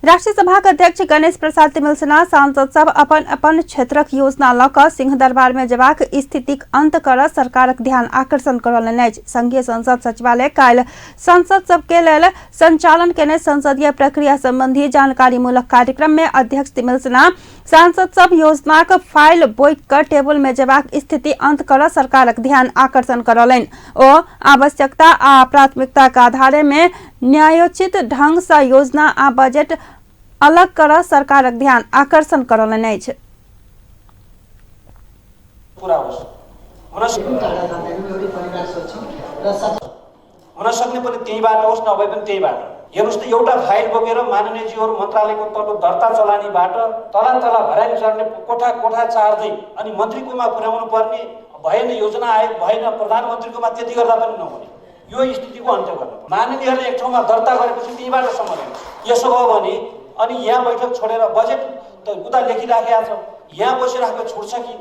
राष्ट्रीय सभाक अध्यक्ष गणेश प्रसाद तिमिल्सिना सांसद सब अपन अपन क्षेत्रक योजना लऽ कऽ सिंहदरबार मे जेबाक स्थितिक अंत करऽ सरकारक ध्यान आकर्षण करौलनि अछि। संघीय संसद सचिवालय काल्हि संसद सबके लेल संचालन केने संसदीय प्रक्रिया संबंधी जानकारी मूलक कार्यक्रम में अध्यक्ष तिमिल्सिना सांसद सब योजनाक फाइल बोइक कऽ टेबुल में जेबाक स्थिति अंत करऽ सरकारक ध्यान आकर्षण करौलनि। ओ आवश्यकता आ प्राथमिकताक आधारे में न्यायोचित ढंग सँ योजना आ बजट अलग करऽ सरकारक ध्यान आकर्षण करौलनि अछि। पूरा होस् हुन सक्ने पनि त्यही बाटो होस्, नभए पनि त्यही बाटो। हेर्नुहोस् त, एउटा फाइल बोकेर माननीयजीहरू मन्त्रालयको तल्लो दर्ता चलानीबाट तला तला भर्याङ चढ्ने, कोठा कोठा चार्दै अनि मन्त्रीकोमा पुर्याउनु पर्ने भएन, योजना आयोग भएन, प्रधानमन्त्रीकोमा त्यति गर्दा पनि नहुने यो स्थितिको अन्त्य गर्नु। माननीयहरूले एक ठाउँमा दर्ता गरेपछि त्यहीबाट समाधान। यसो भयो भने अनि यहाँ बैठक छोडेर बजेट त उता लेखिराखेका छ, यहाँ बसिराखेको छुट्छ कि,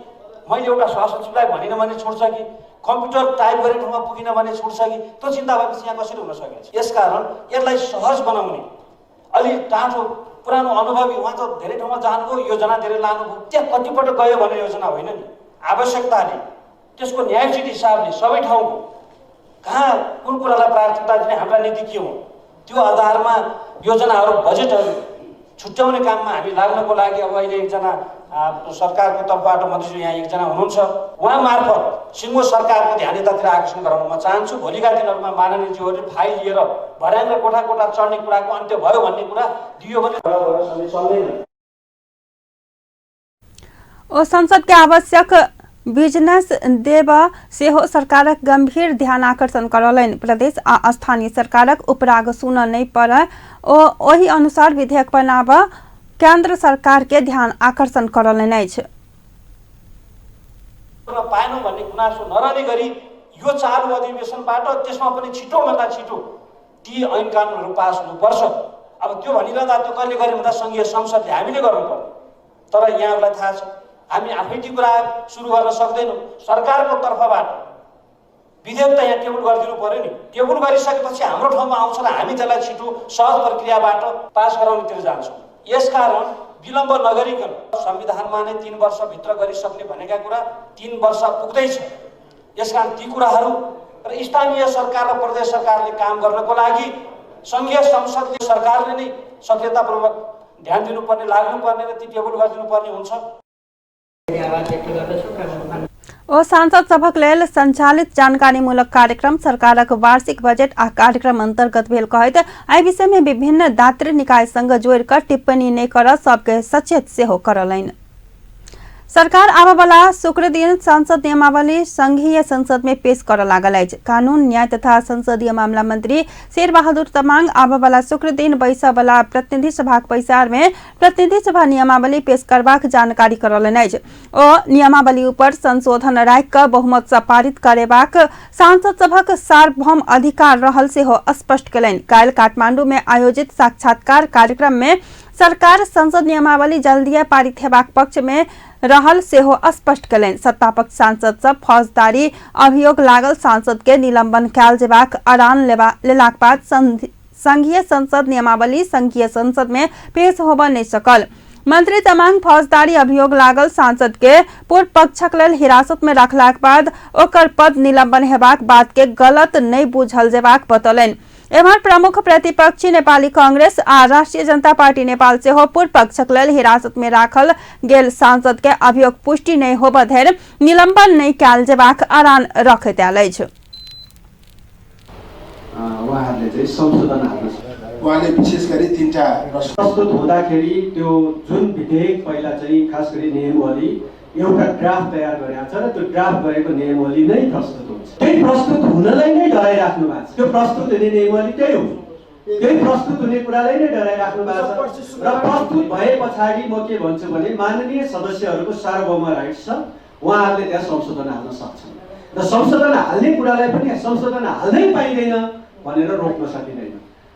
मैले एउटा सहसचिवलाई भनिनँ भने छुट्छ कि, कम्प्युटर टाइप गर्ने ठाउँमा पुगिन भने छुट्छ कि, त्यो चिन्ता भएपछि यहाँ कसरी हुन सकिन्छ? यसकारण यसलाई सहज बनाउने अलि टाढो पुरानो अनुभवी उहाँ त धेरै ठाउँमा जानुभयो, योजना धेरै लानुभयो, त्यहाँ कतिपटक गयो भन्ने योजना होइन नि। आवश्यकताले त्यसको न्यायोचित हिसाबले सबै ठाउँको कहाँ कुन कुरालाई प्राथमिकता दिने, हाम्रा नीति के हो, त्यो आधारमा योजनाहरू बजेटहरू छुट्याउने काममा हामी लाग्नको लागि अब अहिले एकजना सरकारको तर्फबाट मन्त्रीज्यू यहाँ एकजना हुनुहुन्छ, उहाँ मार्फत सिङ्गो सरकारको ध्यान यतातिर आकर्षण गराउन म चाहन्छु। भोलिका दिनहरूमा माननीयज्यूहरूले फाइल लिएर भर्याङ र कोठा कोठा चढ्ने कुराको अन्त्य भयो भन्ने कुरा दियो भने चल्दैन। ओ संसद के आवश्यक बिजनेस देब सेहो सरकारक गंभीर ध्यान आकर्षण करौलनि। प्रदेश आ स्थानीय सरकारक उपराग सुन नहि पड़य ओ ओहि अनुसार विधेयक बनाब केंद्र सरकार के ध्यान आकर्षण करौलनि अछि। पाएनौँ भन्ने गुनासो नरहने गरी यो चालु अधिवेशनबाट त्यसमा पनि छिटोभन्दा छिटो ती ऐन कानुनहरू पास हुनुपर्छ। अब त्यो भनिरहँदा त्यो कहिले गर्यो भन्दा सङ्घीय संसदले हामीले गर्नुपर्ने, तर यहाँहरूलाई थाहा छ हामी आफै ती कुरा सुरु गर्न सक्दैनौँ। सरकारको तर्फबाट विधेयक त यहाँ टेबल गरिदिनु पर्यो नि, टेबल गरिसकेपछि हाम्रो ठाउँमा आउँछ र हामी त्यसलाई छिटो सहज प्रक्रियाबाट पास गराउनेतिर जान्छौँ। यसकारण विलम्ब नगरिकन संविधानमा नै 3 वर्षभित्र गरिसक्ने भनेका कुरा 3 वर्ष पुग्दैछ। यसकारण ती कुराहरू र स्थानीय सरकार र प्रदेश सरकारले काम गर्नको लागि सङ्घीय संसदले सरकारले नै सक्रियतापूर्वक ध्यान दिनुपर्ने, लाग्नुपर्ने र ती टेबल गरिदिनुपर्ने हुन्छ। ओ सांसद सभक लेल संचालित जानकारीमूलक कार्यक्रम सरकारक वार्षिक बजेट आ कार्यक्रम अंतर्गत भेल कहैत एहि विषय में विभिन्न दातृ निकाय संग जोड़ि कऽ टिप्पणी नहि करऽ सबके सचेत सेहो करौलनि। सरकार आबयवला शुक्र दिन संसद नियमावली संघीय संसद में पेश करऽ लागल अछि। कानून न्याय तथा संसदीय मामला मंत्री शेरबहादुर तमांग आबयवला शुक्र दिन बैसयवला प्रतिनिधि सभाक बैसार में प्रतिनिधि सभा नियमावली पेश करबाक जानकारी करौलनि अछि। ओ नियमावली ऊपर संशोधन राखि कऽ बहुमत सँ पारित करेबाक सांसद सभक सार्वभौम अधिकार रहल सेहो स्पष्ट केलनि। काल्हि काठमांडू में आयोजित साक्षात्कार कार्यक्रम में सरकार संसद नियमावली जल्दिए पारित हेबाक पक्ष में रहल सेहो स्पष्ट केलनि। सत्तापक्ष सांसद सब फौजदारी अभियोग लागल सांसद के निलंबन कयल जेबाक अड़ान लेलाक बाद संघीय संसद नियमावली संघीय संसद में पेश होबय नहि सकल। मंत्री तमांग फौजदारी अभियोग लागल सांसद के पूर्व पक्षक लेल हिरासत में रखलाक बाद ओकर पद निलंबन हेबाक बात के गलत नहि बुझल जेबाक बतौलनि। एम्हर प्रमुख प्रतिपक्षी नेपाली कांग्रेस आ राष्ट्रिय जनता पार्टी नेपाल सेहो पूर्व पक्षक लेल हिरासत में राखल गेल सांसद के अभियोग पुष्टि नहि होबय धरि निलंबन नहि कयल जेबाक अड़ान रखैत आयल अछि। उहाँहरूले चाहिँ संशोधन हाल्नु उहाँले विशेष गरी 3टा प्रस्तुत हुँदाखेरि त्यो जुन विधेयक पहिला चाहिँ खास गरी नियमावली एउटा ड्राफ्ट तयार गरेको छ र त्यो ड्राफ्ट गरेको नियमावली नै प्रस्तुत हुन्छ। त्यही प्रस्तुत हुनलाई नै डराइराख्नु भएको छ। त्यो प्रस्तुत हुने नियमावली त्यही हो, त्यही प्रस्तुत हुने कुरालाई नै डराइराख्नु भएको छ। र प्रस्तुत भए पछाडि म के भन्छु भने माननीय सदस्यहरूको सार्वभौम राइट्स छ, उहाँहरूले त्यहाँ संशोधन हाल्न सक्छन् र संशोधन हाल्ने कुरालाई पनि संशोधन हाल्नै पाइँदैन भनेर रोक्न सकिँदैन।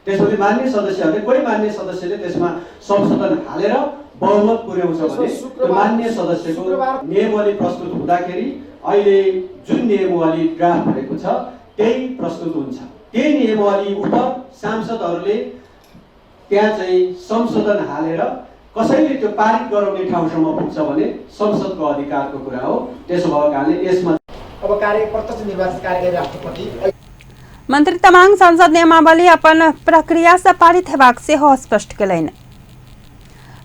त्यसोले मान्य सदस्यहरूले, कोही मान्य सदस्यले त्यसमा संशोधन हालेर बहुमत पुर्याउँछ भने त्यो मान्य सदस्यको नियमावली प्रस्तुत हुँदाखेरि अहिले जुन नियमावली ड्राफ्ट भएको छ त्यही प्रस्तुत हुन्छ। त्यही नियमावली उप सांसदहरूले त्यहाँ चाहिँ संशोधन हालेर कसैले त्यो पारित गराउने ठाउँसम्म पुग्छ भने संसदको अधिकारको कुरा हो। त्यसो भएको कारणले यसमा अब कार्य प्रत्यक्ष निर्वाचित कार्यकारी राष्ट्रपति मंत्री तमांग संसद नियमावली अपन प्रक्रिया से पारित हेबाक सेहो स्पष्ट केलनि।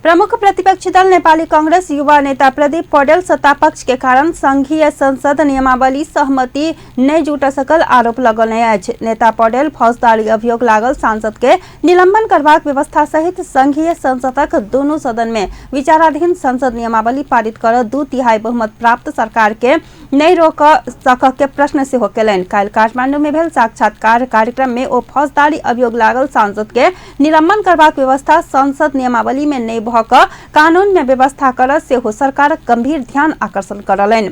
प्रमुख प्रतिपक्षी दल नेपाली कांग्रेस युवा नेता प्रदीप पौडेल सत्तापक्ष के कारण संघीय संसद नियमावली सहमति नहीं जुटा सकल आरोप लगौने अछि। नेता पौडेल फौजदारी अभियोग लागल सांसद के निलंबन करबाक व्यवस्था सहित संघीय संसदक दोनों सदन में विचाराधीन संसद नियमावली पारित कर 2/3 बहुमत प्राप्त सरकार के नहीं रोक सक के प्रश्न सेहो केलनि। काल्हि काठमांडू में भेल साक्षात्कार कार्यक्रम में ओ फौजदारी अभियोग लागल सांसद के निलंबन करबाक व्यवस्था संसद नियमावली में नहीं भ क कानून में व्यवस्था कर सेहो सरकारक गंभीर ध्यान आकर्षण करलनि।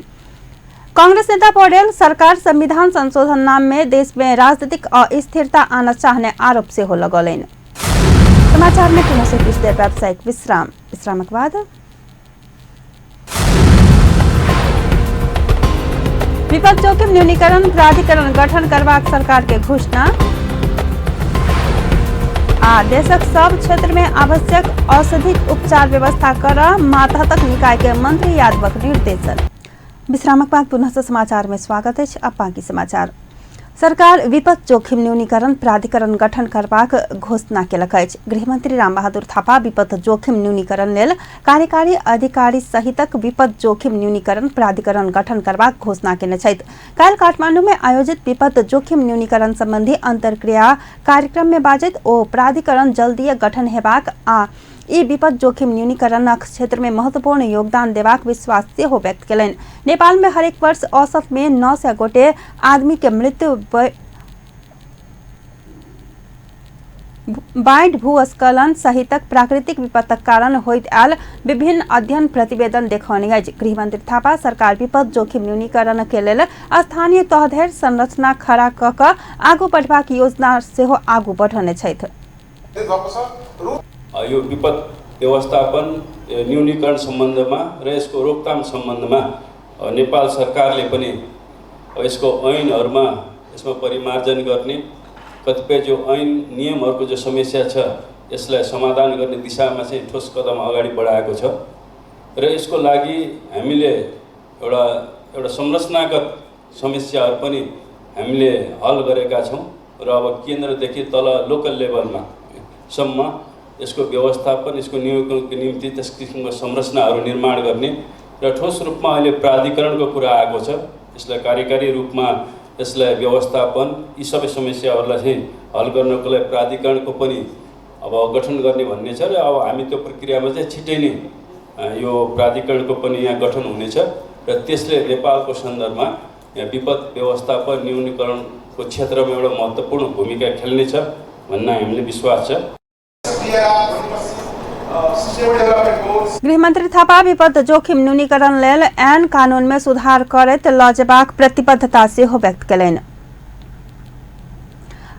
कांग्रेस नेता पौडेल सरकार संविधान संशोधन नाम में देश में राजनीतिक अस्थिरता आना चाहने आरोप सेहो लगौलनि। समाचार में पुनः से कुछ देर व्यावसायिक विश्राम, विश्रामक बाद विपद जोखिम न्यूनीकरण प्राधिकरण गठन करबाक सरकार के घोषणा आ देशक सब क्षेत्र में आवश्यक औषधिक उपचार व्यवस्था कर मातहतक निकाय के मंत्री यादवक निर्देशन। विश्रामक बाद पुनः समाचार में स्वागत है। अब बाकी समाचार। सरकार विपद जोखिम न्यूनीकरण प्राधिकरण गठन करबाक घोषणा केलक अछि। गृहमंत्री रामबहादुर थापा विपद जोखिम न्यूनीकरण लेल कार्यकारी अधिकारी सहितक विपद जोखिम न्यूनीकरण प्राधिकरण गठन करबाक घोषणा केने छथि। काल्हि काठमांडू में आयोजित विपद जोखिम न्यूनीकरण संबंधी अंतर्क्रिया कार्यक्रम में बाजैत ओ प्राधिकरण जल्दीय गठन हेबाक आ ई विपद जोखिम न्यूनीकरणक क्षेत्र में महत्वपूर्ण योगदान देबाक विश्वास सेहो व्यक्त केलनि। नेपाल में हरेक वर्ष औसत में 900 गोटे आदमी के मृत्यु बाढ़ि, भूस्खलन सहितक प्राकृतिक विपत्तक कारण होइत आयल विभिन्न अध्ययन प्रतिवेदन देखौने अछि। गृहमंत्री थापा सरकार विपद जोखिम न्यूनीकरण के लेल स्थानीय तह धरि संरचना खड़ा क क आगू बढ़बाक योजना सेहो आगू बढ़ौने छथि। यो विपद व्यवस्थापन न्यूनीकरण सम्बन्धमा र यसको रोकथाम सम्बन्धमा नेपाल सरकारले पनि यसको ऐनहरूमा यसमा परिमार्जन गर्ने, कतिपय जो ऐन नियमहरूको जो समस्या छ यसलाई समाधान गर्ने दिशामा चाहिँ ठोस कदम अगाडि बढाएको छ र यसको लागि हामीले एउटा एउटा संरचनागत समस्याहरू पनि हामीले हल गरेका छौँ र अब केन्द्रदेखि तल लोकल लेभलमा सम्म यसको व्यवस्थापन, यसको न्यूनीकरणको निम्ति त्यस किसिमको संरचनाहरू निर्माण गर्ने र ठोस रूपमा अहिले प्राधिकरणको कुरा आएको छ। यसलाई कार्यकारी रूपमा यसलाई व्यवस्थापन, यी सबै समस्याहरूलाई चाहिँ हल गर्नको लागि प्राधिकरणको पनि अब गठन गर्ने भन्ने छ र अब हामी त्यो प्रक्रियामा चाहिँ छिटै नै यो प्राधिकरणको पनि यहाँ गठन हुनेछ र त्यसले नेपालको सन्दर्भमा यहाँ विपद व्यवस्थापन न्यूनीकरणको क्षेत्रमा एउटा महत्त्वपूर्ण भूमिका खेल्नेछ भन्ने हामीले विश्वास छ। गृहमंत्री थापा विपद जोखिम न्यूनीकरण लेल ऐन कानून में सुधार करैत ल जेबाक प्रतिबद्धता सेहो व्यक्त केलनि।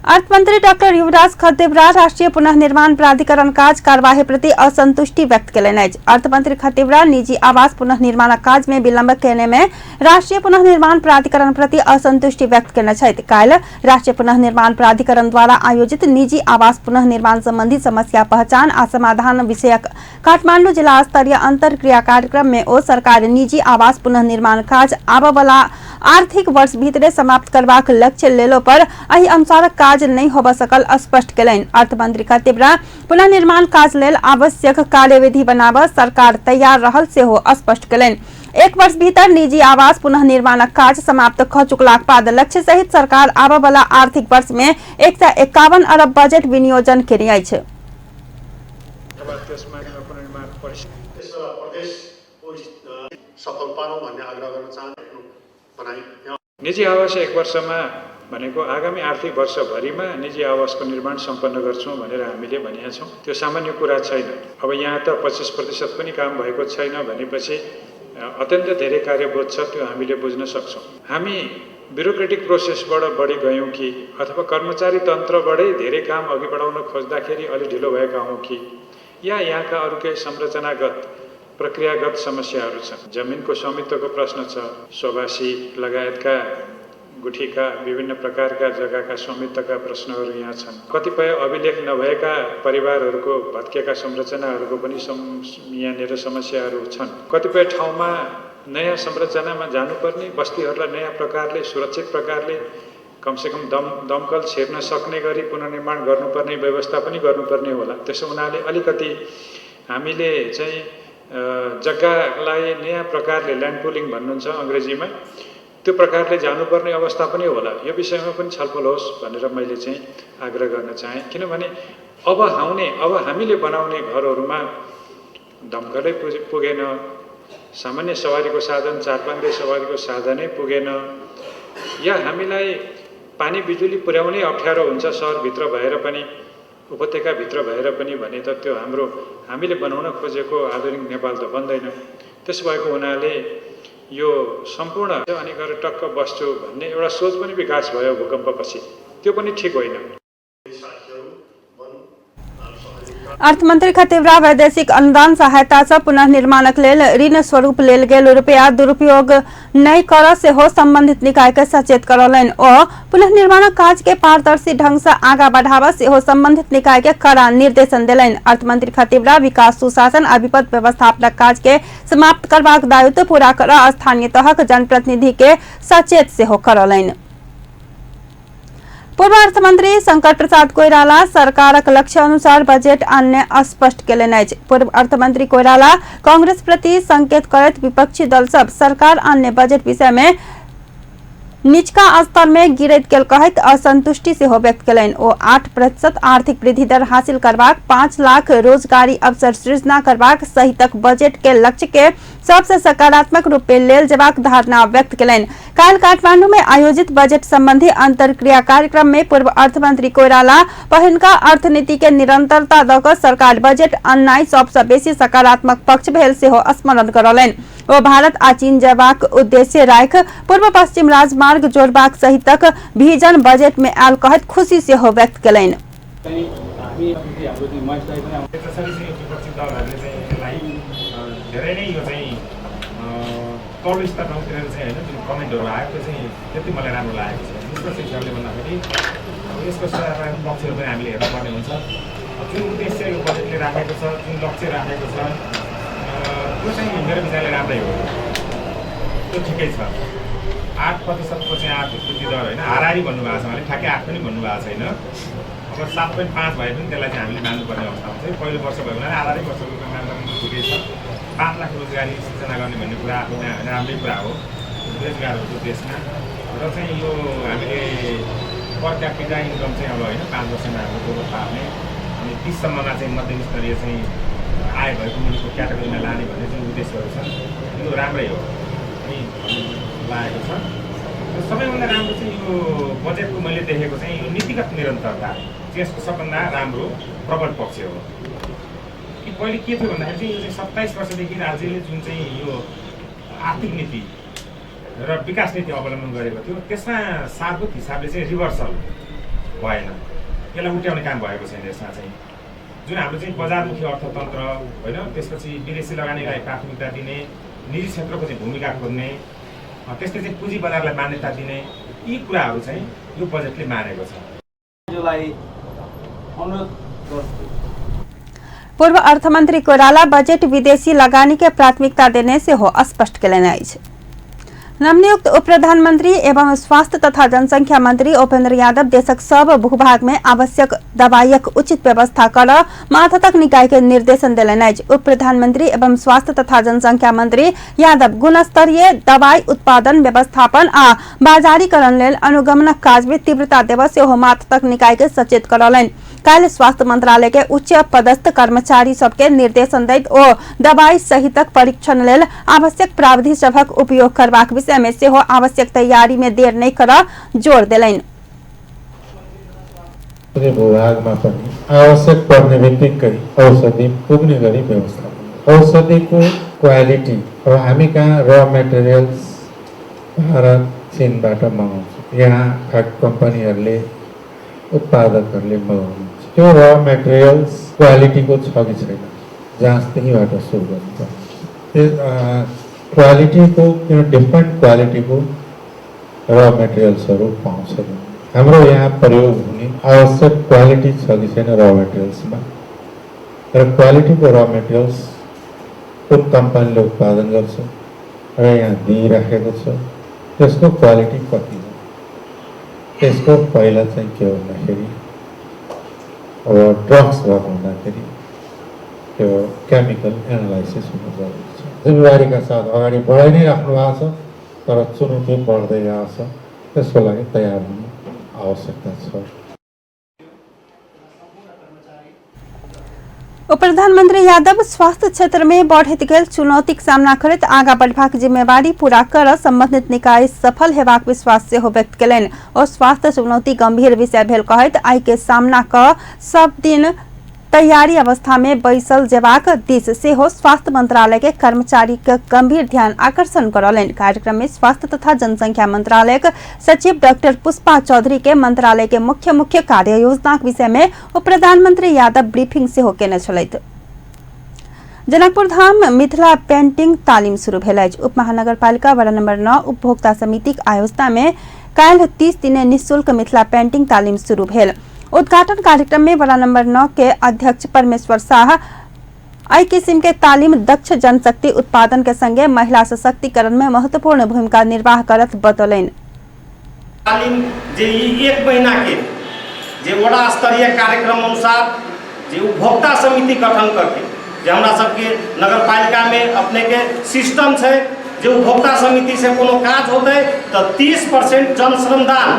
अर्थमंत्री डॉक्टर युवराज खतिवड़ा राष्ट्रीय पुनर्निर्माण प्राधिकरण काज कार्यवाही प्रति असंतुष्टि व्यक्त केलनि अछि। अर्थमंत्री खतिवड़ा निजी आवास पुनर्निर्माण काज में विलंब केने में राष्ट्रीय पुनर्निर्माण प्राधिकरण प्रति असंतुष्टि व्यक्त केने छथि। काल्हि राष्ट्रीय पुनर्निर्माण प्राधिकरण द्वारा आयोजित निजी आवास पुनर्निर्माण संबंधी समस्या पहचान आ समाधान विषयक काठमांडू जिला स्तरीय अंतर्क्रिया कार्यक्रम में ओ सरकार निजी आवास पुनर्निर्माण काज आबयवला आर्थिक वर्ष भीतरे समाप्त करबाक लक्ष्य लेलो पर एहि अनुसार काज नहीं होबय सकल स्पष्ट केलनि। अर्थमंत्री खतिवड़ा पुनर्निर्माण काज लेल आवश्यक कार्यविधि बनाबय सरकार तैयार रहल सेहो स्पष्ट केलनि। एक वर्ष भीतर निजी आवास पुनर्निर्माणक काज समाप्त भ चुकलाक बाद लक्ष्य सहित सरकार आबयवला आर्थिक वर्ष में 151 अरब बजट विनियोजन केने अछि। निजी आवास एक वर्षमा भनेको आगामी आर्थिक वर्षभरिमा निजी आवासको निर्माण सम्पन्न गर्छौँ भनेर हामीले भनेका छौँ। त्यो सामान्य कुरा छैन। अब यहाँ त 25% पनि काम भएको छैन भनेपछि अत्यन्त धेरै कार्यबोध छ, त्यो हामीले बुझ्न सक्छौँ। हामी ब्युरोक्रेटिक प्रोसेसबाट बढी गयौँ कि अथवा कर्मचारी तन्त्रबाटै धेरै काम अघि बढाउन खोज्दाखेरि अलि ढिलो भएका हौँ कि या यहाँका अरू केही संरचनागत प्रक्रियागत समस्याहरू छन्। जमिनको स्वामित्वको प्रश्न छ, स्ववासी लगायतका गुठीका विभिन्न प्रकारका जग्गाका स्वामित्वका प्रश्नहरू यहाँ छन्। कतिपय अभिलेख नभएका परिवारहरूको भत्किएका संरचनाहरूको पनि यहाँनिर समस्याहरू छन्। कतिपय ठाउँमा नयाँ संरचनामा जानुपर्ने बस्तीहरूलाई नयाँ प्रकारले सुरक्षित प्रकारले कमसेकम दमकल छिर्न सक्ने गरी पुनर्निर्माण गर्नुपर्ने व्यवस्था पनि गर्नुपर्ने होला। त्यसो हुनाले अलिकति हामीले चाहिँ जग्गालाई नयाँ प्रकारले ल्यान्ड पुलिङ भन्नुहुन्छ अङ्ग्रेजीमा, त्यो प्रकारले जानुपर्ने अवस्था पनि होला। यो विषयमा पनि छलफल होस् भनेर मैले चाहिँ आग्रह गर्न चाहेँ। किनभने अब हामीले बनाउने घरहरूमा दमकलै पुगेन, सामान्य सवारीको साधन 4-5 सवारीको साधनै पुगेन, या हामीलाई पानी बिजुली पुर्याउनै अप्ठ्यारो हुन्छ सहरभित्र भएर पनि उपत्यकाभित्र भएर पनि भने त त्यो हामीले बनाउन खोजेको आधुनिक नेपाल त बन्दैन। त्यसो भएको हुनाले यो सम्पूर्ण अनि गएर टक्क बस्छु भन्ने एउटा सोच पनि विकास भयो भूकम्पपछि, त्यो पनि ठिक होइन। अर्थमंत्री खतिवड़ा वैदेशिक अनुदान सहायता से पुनर्निर्माणक लेल ऋण स्वरूप लेल गेल रुपया दुरुपयोग नहि कर सेहो संबंधित निकाय के सचेत करौलनि। ओ पुनर्निर्माणक काज के पारदर्शी ढंग से आगा बढ़ावा सेहो संबंधित निकाय के कड़ा निर्देशन देलनि। अर्थमंत्री खतिवड़ा विकास सुशासन आ विपद व्यवस्थापनक काज के समाप्त करबाक दायित्व पूरा कर स्थानीय तहक जनप्रतिनिधि के सचेत सेहो करौलनि। पूर्व अर्थमंत्री शंकर प्रसाद कोइराला सरकारक लक्ष्य अनुसार बजट आनने स्पष्ट केलनि अछि। पूर्व अर्थमंत्री कोइराला कांग्रेस प्रति संकेत करैत विपक्षी दल सब सरकार आनने बजट विषय में निचका स्तर में गिरैत गेल कहैत असंतुष्टि सेहो व्यक्त केलनि। ओ 8% आर्थिक वृद्धि दर हासिल करबाक, 5 लाख रोजगारी अवसर सृजना करबाक सहितक बजट के लक्ष्य के सबसे सकारात्मक रूप में लेल जेबाक धारणा व्यक्त केलनि। काल्हि काठमांडू में आयोजित बजट संबंधी अंतरक्रिया कार्यक्रम में पूर्व अर्थमंत्री कोइराला पहिनका अर्थनीति के निरंतरता दऽ कऽ सरकार बजट अननाइ सबसँ बेसी सकारात्मक पक्ष भेल सेहो स्मरण करौलनि। ओ भारत आ चीन जयबाक उद्देश्य राखि पूर्व पश्चिम राजमार्ग जोड़बाक सहितक विजन बजट में आयल कहैत खुशी सेहो व्यक्त केलनि। धेरै नै यो चाहिँ तल्लो स्तरमा उत्रेर चाहिँ हैन जुन कमेन्टहरू आयो त्यो चाहिँ त्यति मलाई राम्रो लागेको छैन। निष्पक्ष हिसाबले भन्दाखेरि अब यसको सकारात्मक पक्षहरू पनि हामीले हेर्नुपर्ने हुन्छ। जुन उद्देश्य यो बजेटले राखेको छ, जुन लक्ष्य राखेको छ, त्यो चाहिँ मेरो विचारले राम्रै हो, त्यो ठिकै छ। 8% चाहिँ आर्थिक वृद्धि दर होइन, हाराहारी भन्नुभएको छ उहाँले, ठ्याक्कै 8 पनि भन्नुभएको छैन। अब 7.5 भए पनि त्यसलाई चाहिँ हामीले मान्नुपर्ने अवस्था हुन्छ। पहिलो वर्ष भयो भने हाराहारी वर्षको रूपमा मान्दा पनि ठिकै छ। 5 लाख रोजगारी सिर्जना गर्ने भन्ने कुरा आफूमा होइन राम्रै कुरा हो, रोजगारहरूको देशमा। र चाहिँ यो हामीले पर क्यापिटा इन्कम चाहिँ अब होइन 5 वर्षमा हाम्रो गोबर पार्ने अनि 30 सम्ममा चाहिँ मध्यम स्तरीय चाहिँ आय भएको मुलुकको क्याटेगोरीमा लाने भन्ने जुन उद्देश्यहरू छन् यो राम्रै हो अनि लागेको छ। र सबैभन्दा राम्रो चाहिँ यो बजेटको मैले देखेको चाहिँ यो नीतिगत निरन्तरता चाहिँ यसको सबभन्दा राम्रो प्रबल पक्ष हो। कि पहिले के थियो भन्दाखेरि चाहिँ यो चाहिँ 27 वर्षदेखि राज्यले जुन चाहिँ यो आर्थिक नीति र विकास नीति अवलम्बन गरेको थियो त्यसमा सारभूत हिसाबले चाहिँ रिभर्सल भएन, यसलाई उट्याउने काम भएको छैन। यसमा चाहिँ जुन हाम्रो चाहिँ बजारमुखी अर्थतन्त्र होइन, त्यसपछि विदेशी लगानीलाई प्राथमिकता दिने, निजी क्षेत्रको चाहिँ भूमिका खोज्ने, त्यस्तै चाहिँ पुँजी बजारलाई मान्यता दिने, यी कुराहरू चाहिँ यो बजेटले मानेको छ। पूर्व अर्थमंत्री कोइराला बजट विदेशी लगानी के प्राथमिकता देने सेहो स्पष्ट केलनि अछि। नवनियुक्त उप प्रधानमंत्री एवं स्वास्थ्य तथा जनसंख्या मंत्री उपेंद्र यादव देशक सब भूभाग में आवश्यक दवाईक उचित व्यवस्था कर माथतक निकाय के निर्देशन देलनि अछि। उप प्रधानमंत्री एवं स्वास्थ्य तथा जनसंख्या मंत्री यादव गुणस्तरीय दवाई उत्पादन व्यवस्थापन आ बाजारीकरण लेल अनुगमनक काज में तीव्रता देबऽ सेहो माथतक निकाय के सचेत करौलनि। काल्हि स्वास्थ्य मंत्रालय के उच्च पदस्थ कर्मचारी सबके निर्देशन दैत ओ दवाई सहितक परीक्षण लेल आवश्यक प्राविधि सभक उपयोग करबाक विषय में सेहो आवश्यक तैयारी में देर नहि करऽ जोर देलनि। भूभागमा पनि आवश्यक पर्ने बित्तिकै औषधि पुग्ने गरी व्यवस्था, औषधिको क्वालिटी। अब हामी कहाँ र मेटेरियल्स भारत, चीनबाट मगाउँछ, यहाँ कम्पनीहरूले उत्पादकहरूले मगाउनुहुन्छ। त्यो र मेटेरियल्स क्वालिटीको छ कि छैन जाँच त्यहीँबाट सुरु गर्नुपर्छ। त्यो क्वालिटीको, किन डिफ्रेन्ट क्वालिटीको र मेटेरियल्सहरू पाउँछ। हाम्रो यहाँ प्रयोग हुने आवश्यक क्वालिटी छ कि छैन र मेटेरियल्समा, र क्वालिटीको र मेटेरियल्स कुन कम्पनीले उत्पादन गर्छ र यहाँ दिइराखेको छ, त्यसको क्वालिटी कति हो। त्यसको पहिला चाहिँ के भन्दाखेरि अब ड्रग्स भएको हुँदाखेरि त्यो केमिकल एनालाइसिस हुनु जरुरी छ। जिम्मेवारीका साथ अगाडि बढाइ नै राख्नु भएको छ, तर चुनौती बढ्दै गएको छ, त्यसको लागि तयार हुनु आवश्यकता छ। उप प्रधानमंत्री यादव स्वास्थ्य क्षेत्र में बढ़ैत गेल चुनौतीक सामना करैत आगा बढ़बाक जिम्मेवारी पूरा कर संबंधित निकाय सफल हेबाक विश्वास सेहो व्यक्त केलनि। ओ स्वास्थ्य चुनौती गंभीर विषय भेल कहैत आइ के सामना क सब दिन तैयारी अवस्था में बैसल जेबाक दिस सेहो स्वास्थ्य मंत्रालय के कर्मचारी के गंभीर ध्यान आकर्षण करौलनि। कार्यक्रम में स्वास्थ्य तथा जनसंख्या मंत्रालय के सचिव डॉक्टर पुष्पा चौधरी के मंत्रालय के मुख्य मुख्य कार्य योजना के विषय में उप प्रधानमंत्री यादव ब्रीफिंग सेहो केने छलथि। जनकपुर धाम मिथिला पेंटिंग तालीम शुरू भेल अछि। उप महानगरपालिका वार्ड नंबर 9 उपभोक्ता समितिक आयोजना में काल्हि 30 दिने निःशुल्क मिथिला पेंटिंग तालीम शुरू भेल। उद्घाटन कार्यक्रम में वार्ड नंबर 9 के अध्यक्ष परमेश्वर शाह एहि किसिम के तालीम दक्ष जनशक्ति उत्पादन के संगे महिला सशक्तिकरण में महत्वपूर्ण भूमिका निर्वाह करत बतौलनि। तालीम जे एक महीना के जे वड़ा स्तरीय कार्यक्रम अनुसार जे उपभोक्ता समिति गठन करके जे हमरा सबके नगरपालिका में अपने के सिस्टम है जे उपभोक्ता समिति से कोनो काज होते तो 30% जन श्रमदान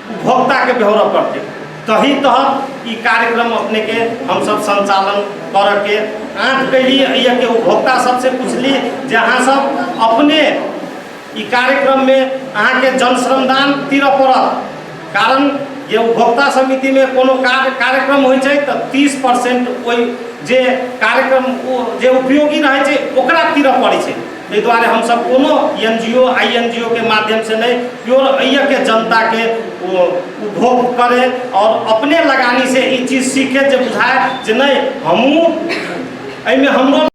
उपभोक्ता के बेहोरा पड़ते। तही तहत ई कार्यक्रम अपने के हम सब संचालन कर के आँट कैली। के उपभोक्ता सबसे पूछली जे अहाँ सब अपने ई कार्यक्रम में अहाँ के जन श्रमदान तिर पड़त, कारण ये उपभोक्ता समिति में कोनो कार्यक्रम होइ छै तो 30% ओहि जे कार्यक्रम जे उपयोगी रहै छै ओकरा तिर पड़ै छै। ताहि दुआरे हमसब कोनो एनजीओ आईएनजीओ के माध्यम से नहीं, प्योर के जनता के उपभोग करे और अपने लगानी से ई चीज सीखे जे बुझाए जे नहीं हमहूँ एहिमे हमरो।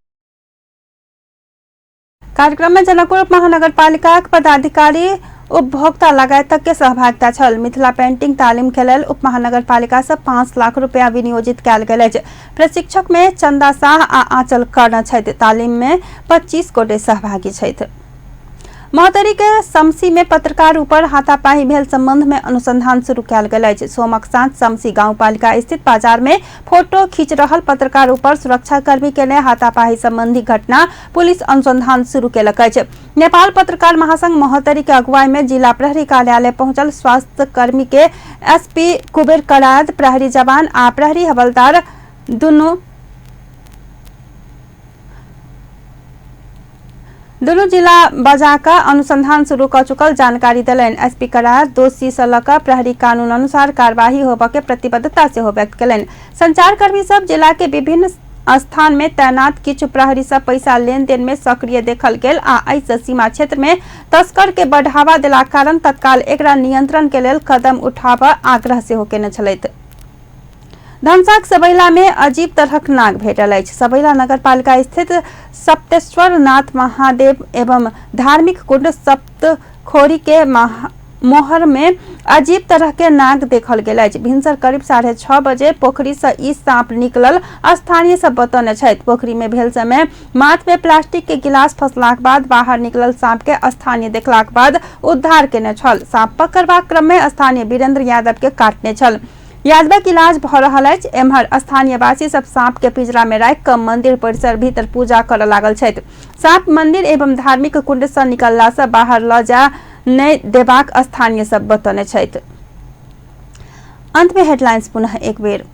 कार्यक्रम में जनकपुर महानगरपालिका पदाधिकारी उपभोक्ता लगायत के सहभागिता छल। मिथिला पेंटिंग तालीम के लेल उप महानगरपालिका से 5 लाख रुपया विनियोजित कयल गेल अछि। प्रशिक्षक में चंदा शाह आ आंचल कर्ण छथि। तालीम में 25 गोटे सहभागी छथि। महोत्तरी के समसी में पत्रकार ऊपर हाथापाही भेल संबंध में अनुसंधान शुरू कयल गेल अछि। सोमक साँझ समसी गांवपालिका स्थित बाजार में फोटो खींच रहल पत्रकार ऊपर सुरक्षाकर्मी के हाथापाही संबंधी घटना पुलिस अनुसंधान शुरू केलक अछि। नेपाल पत्रकार महासंघ महोत्तरी के अगुवाई में जिला प्रहरी कार्यालय पहुंचल स्वास्थ्य कर्मी के एसपी कुबेर कराद, प्रहरी जवान आ प्रहरी हवलदार दुनू जिला बजाक अनुसंधान शुरू क चुकल जानकारी देलनि। एसपी करार दोषी से लऽ कऽ प्रहरी कानून अनुसार कार्यवाही होबय के प्रतिबद्धता सेहो व्यक्त केलनि। संचारकर्मी सब जिला के विभिन्न स्थान में तैनात किछु प्रहरी सब पैसा लेन then में सक्रिय देखल गेल आ एहिसँ सीमा क्षेत्र में तस्कर के बढ़ावा देलाक कारण तत्काल एकरा नियंत्रण के लेल कदम उठाबऽ आग्रह सेहो केने छलथि। धनसाक सबैला में अजीब तरहक नाग भेटल अछि। सबैला नगरपालिका स्थित सप्तेश्वर नाथ महादेव एवं धार्मिक कुंड सप्तखोरी के मोहर में अजीब तरह के नाग देखल गेल अछि। भिनसर करीब 6:30 बजे पोखरी से ई सांप निकलल स्थानीय सब बतौने छथि। पोखरी में भेल समय माथ में प्लास्टिक के गिलास फसलाक बाद बाहर निकलल सांप के स्थानीय देखलाक बाद उद्धार केने छल। सांप पकड़बाक क्रम में स्थानीय वीरेंद्र यादव के काटने छल। यादवक इलाज भ रहल अछि। एम्हर स्थानीयवासी सब सांप के पिंजरा में राखि कऽ मंदिर परिसर भीतर पूजा करऽ लागल छथि। सांप मंदिर एवं धार्मिक कुंड से निकलला से बाहर ल जा नहि देबाक स्थानीय सब बतौने छथि। अंत में हेडलाइंस पुनः एक बेर।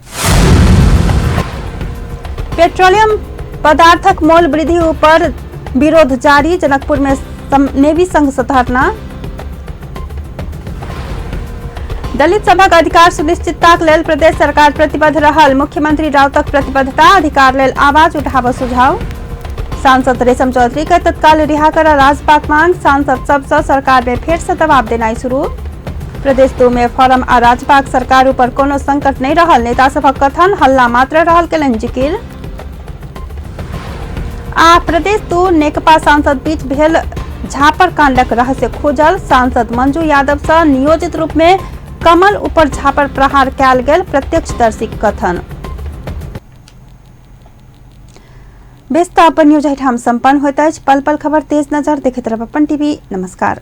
पेट्रोलियम पदार्थक मोल वृद्धि ऊपर विरोध जारी। जनकपुर में नेवी संघ से धरना। दलित सभक अधिकार सुनिश्चितताक लेल प्रदेश सरकार प्रतिबद्ध रहल। मुख्यमंत्री राउतक प्रतिबद्धता, अधिकार लेल आवाज उठाबऽ सुझाव। सांसद रेशम चौधरी के तत्काल रिहा कर राजपाक मांग। सांसद सबसँ सरकार में फेर से दबाव देनाइ शुरू। प्रदेश 2 में फोरम आ राजपाक सरकार ऊपर कोनो संकट नहीं रहल, नेता सभक कथन हल्ला मात्र रहल केलनि जिकिर। आ प्रदेश 2 नेकपा सांसद बीच भेल झापर कांडक रहस्य खोजल। सांसद मंजू यादव सँ नियोजित रूप में कमल ऊपर झापर प्रहार कयल गेल, प्रत्यक्षदर्शी कथन। बेस त अपन न्यूज एहिठाम सम्पन्न होइत अछि। पल पल खबर तेज नजर देखैत रहब अपन टीवी। नमस्कार।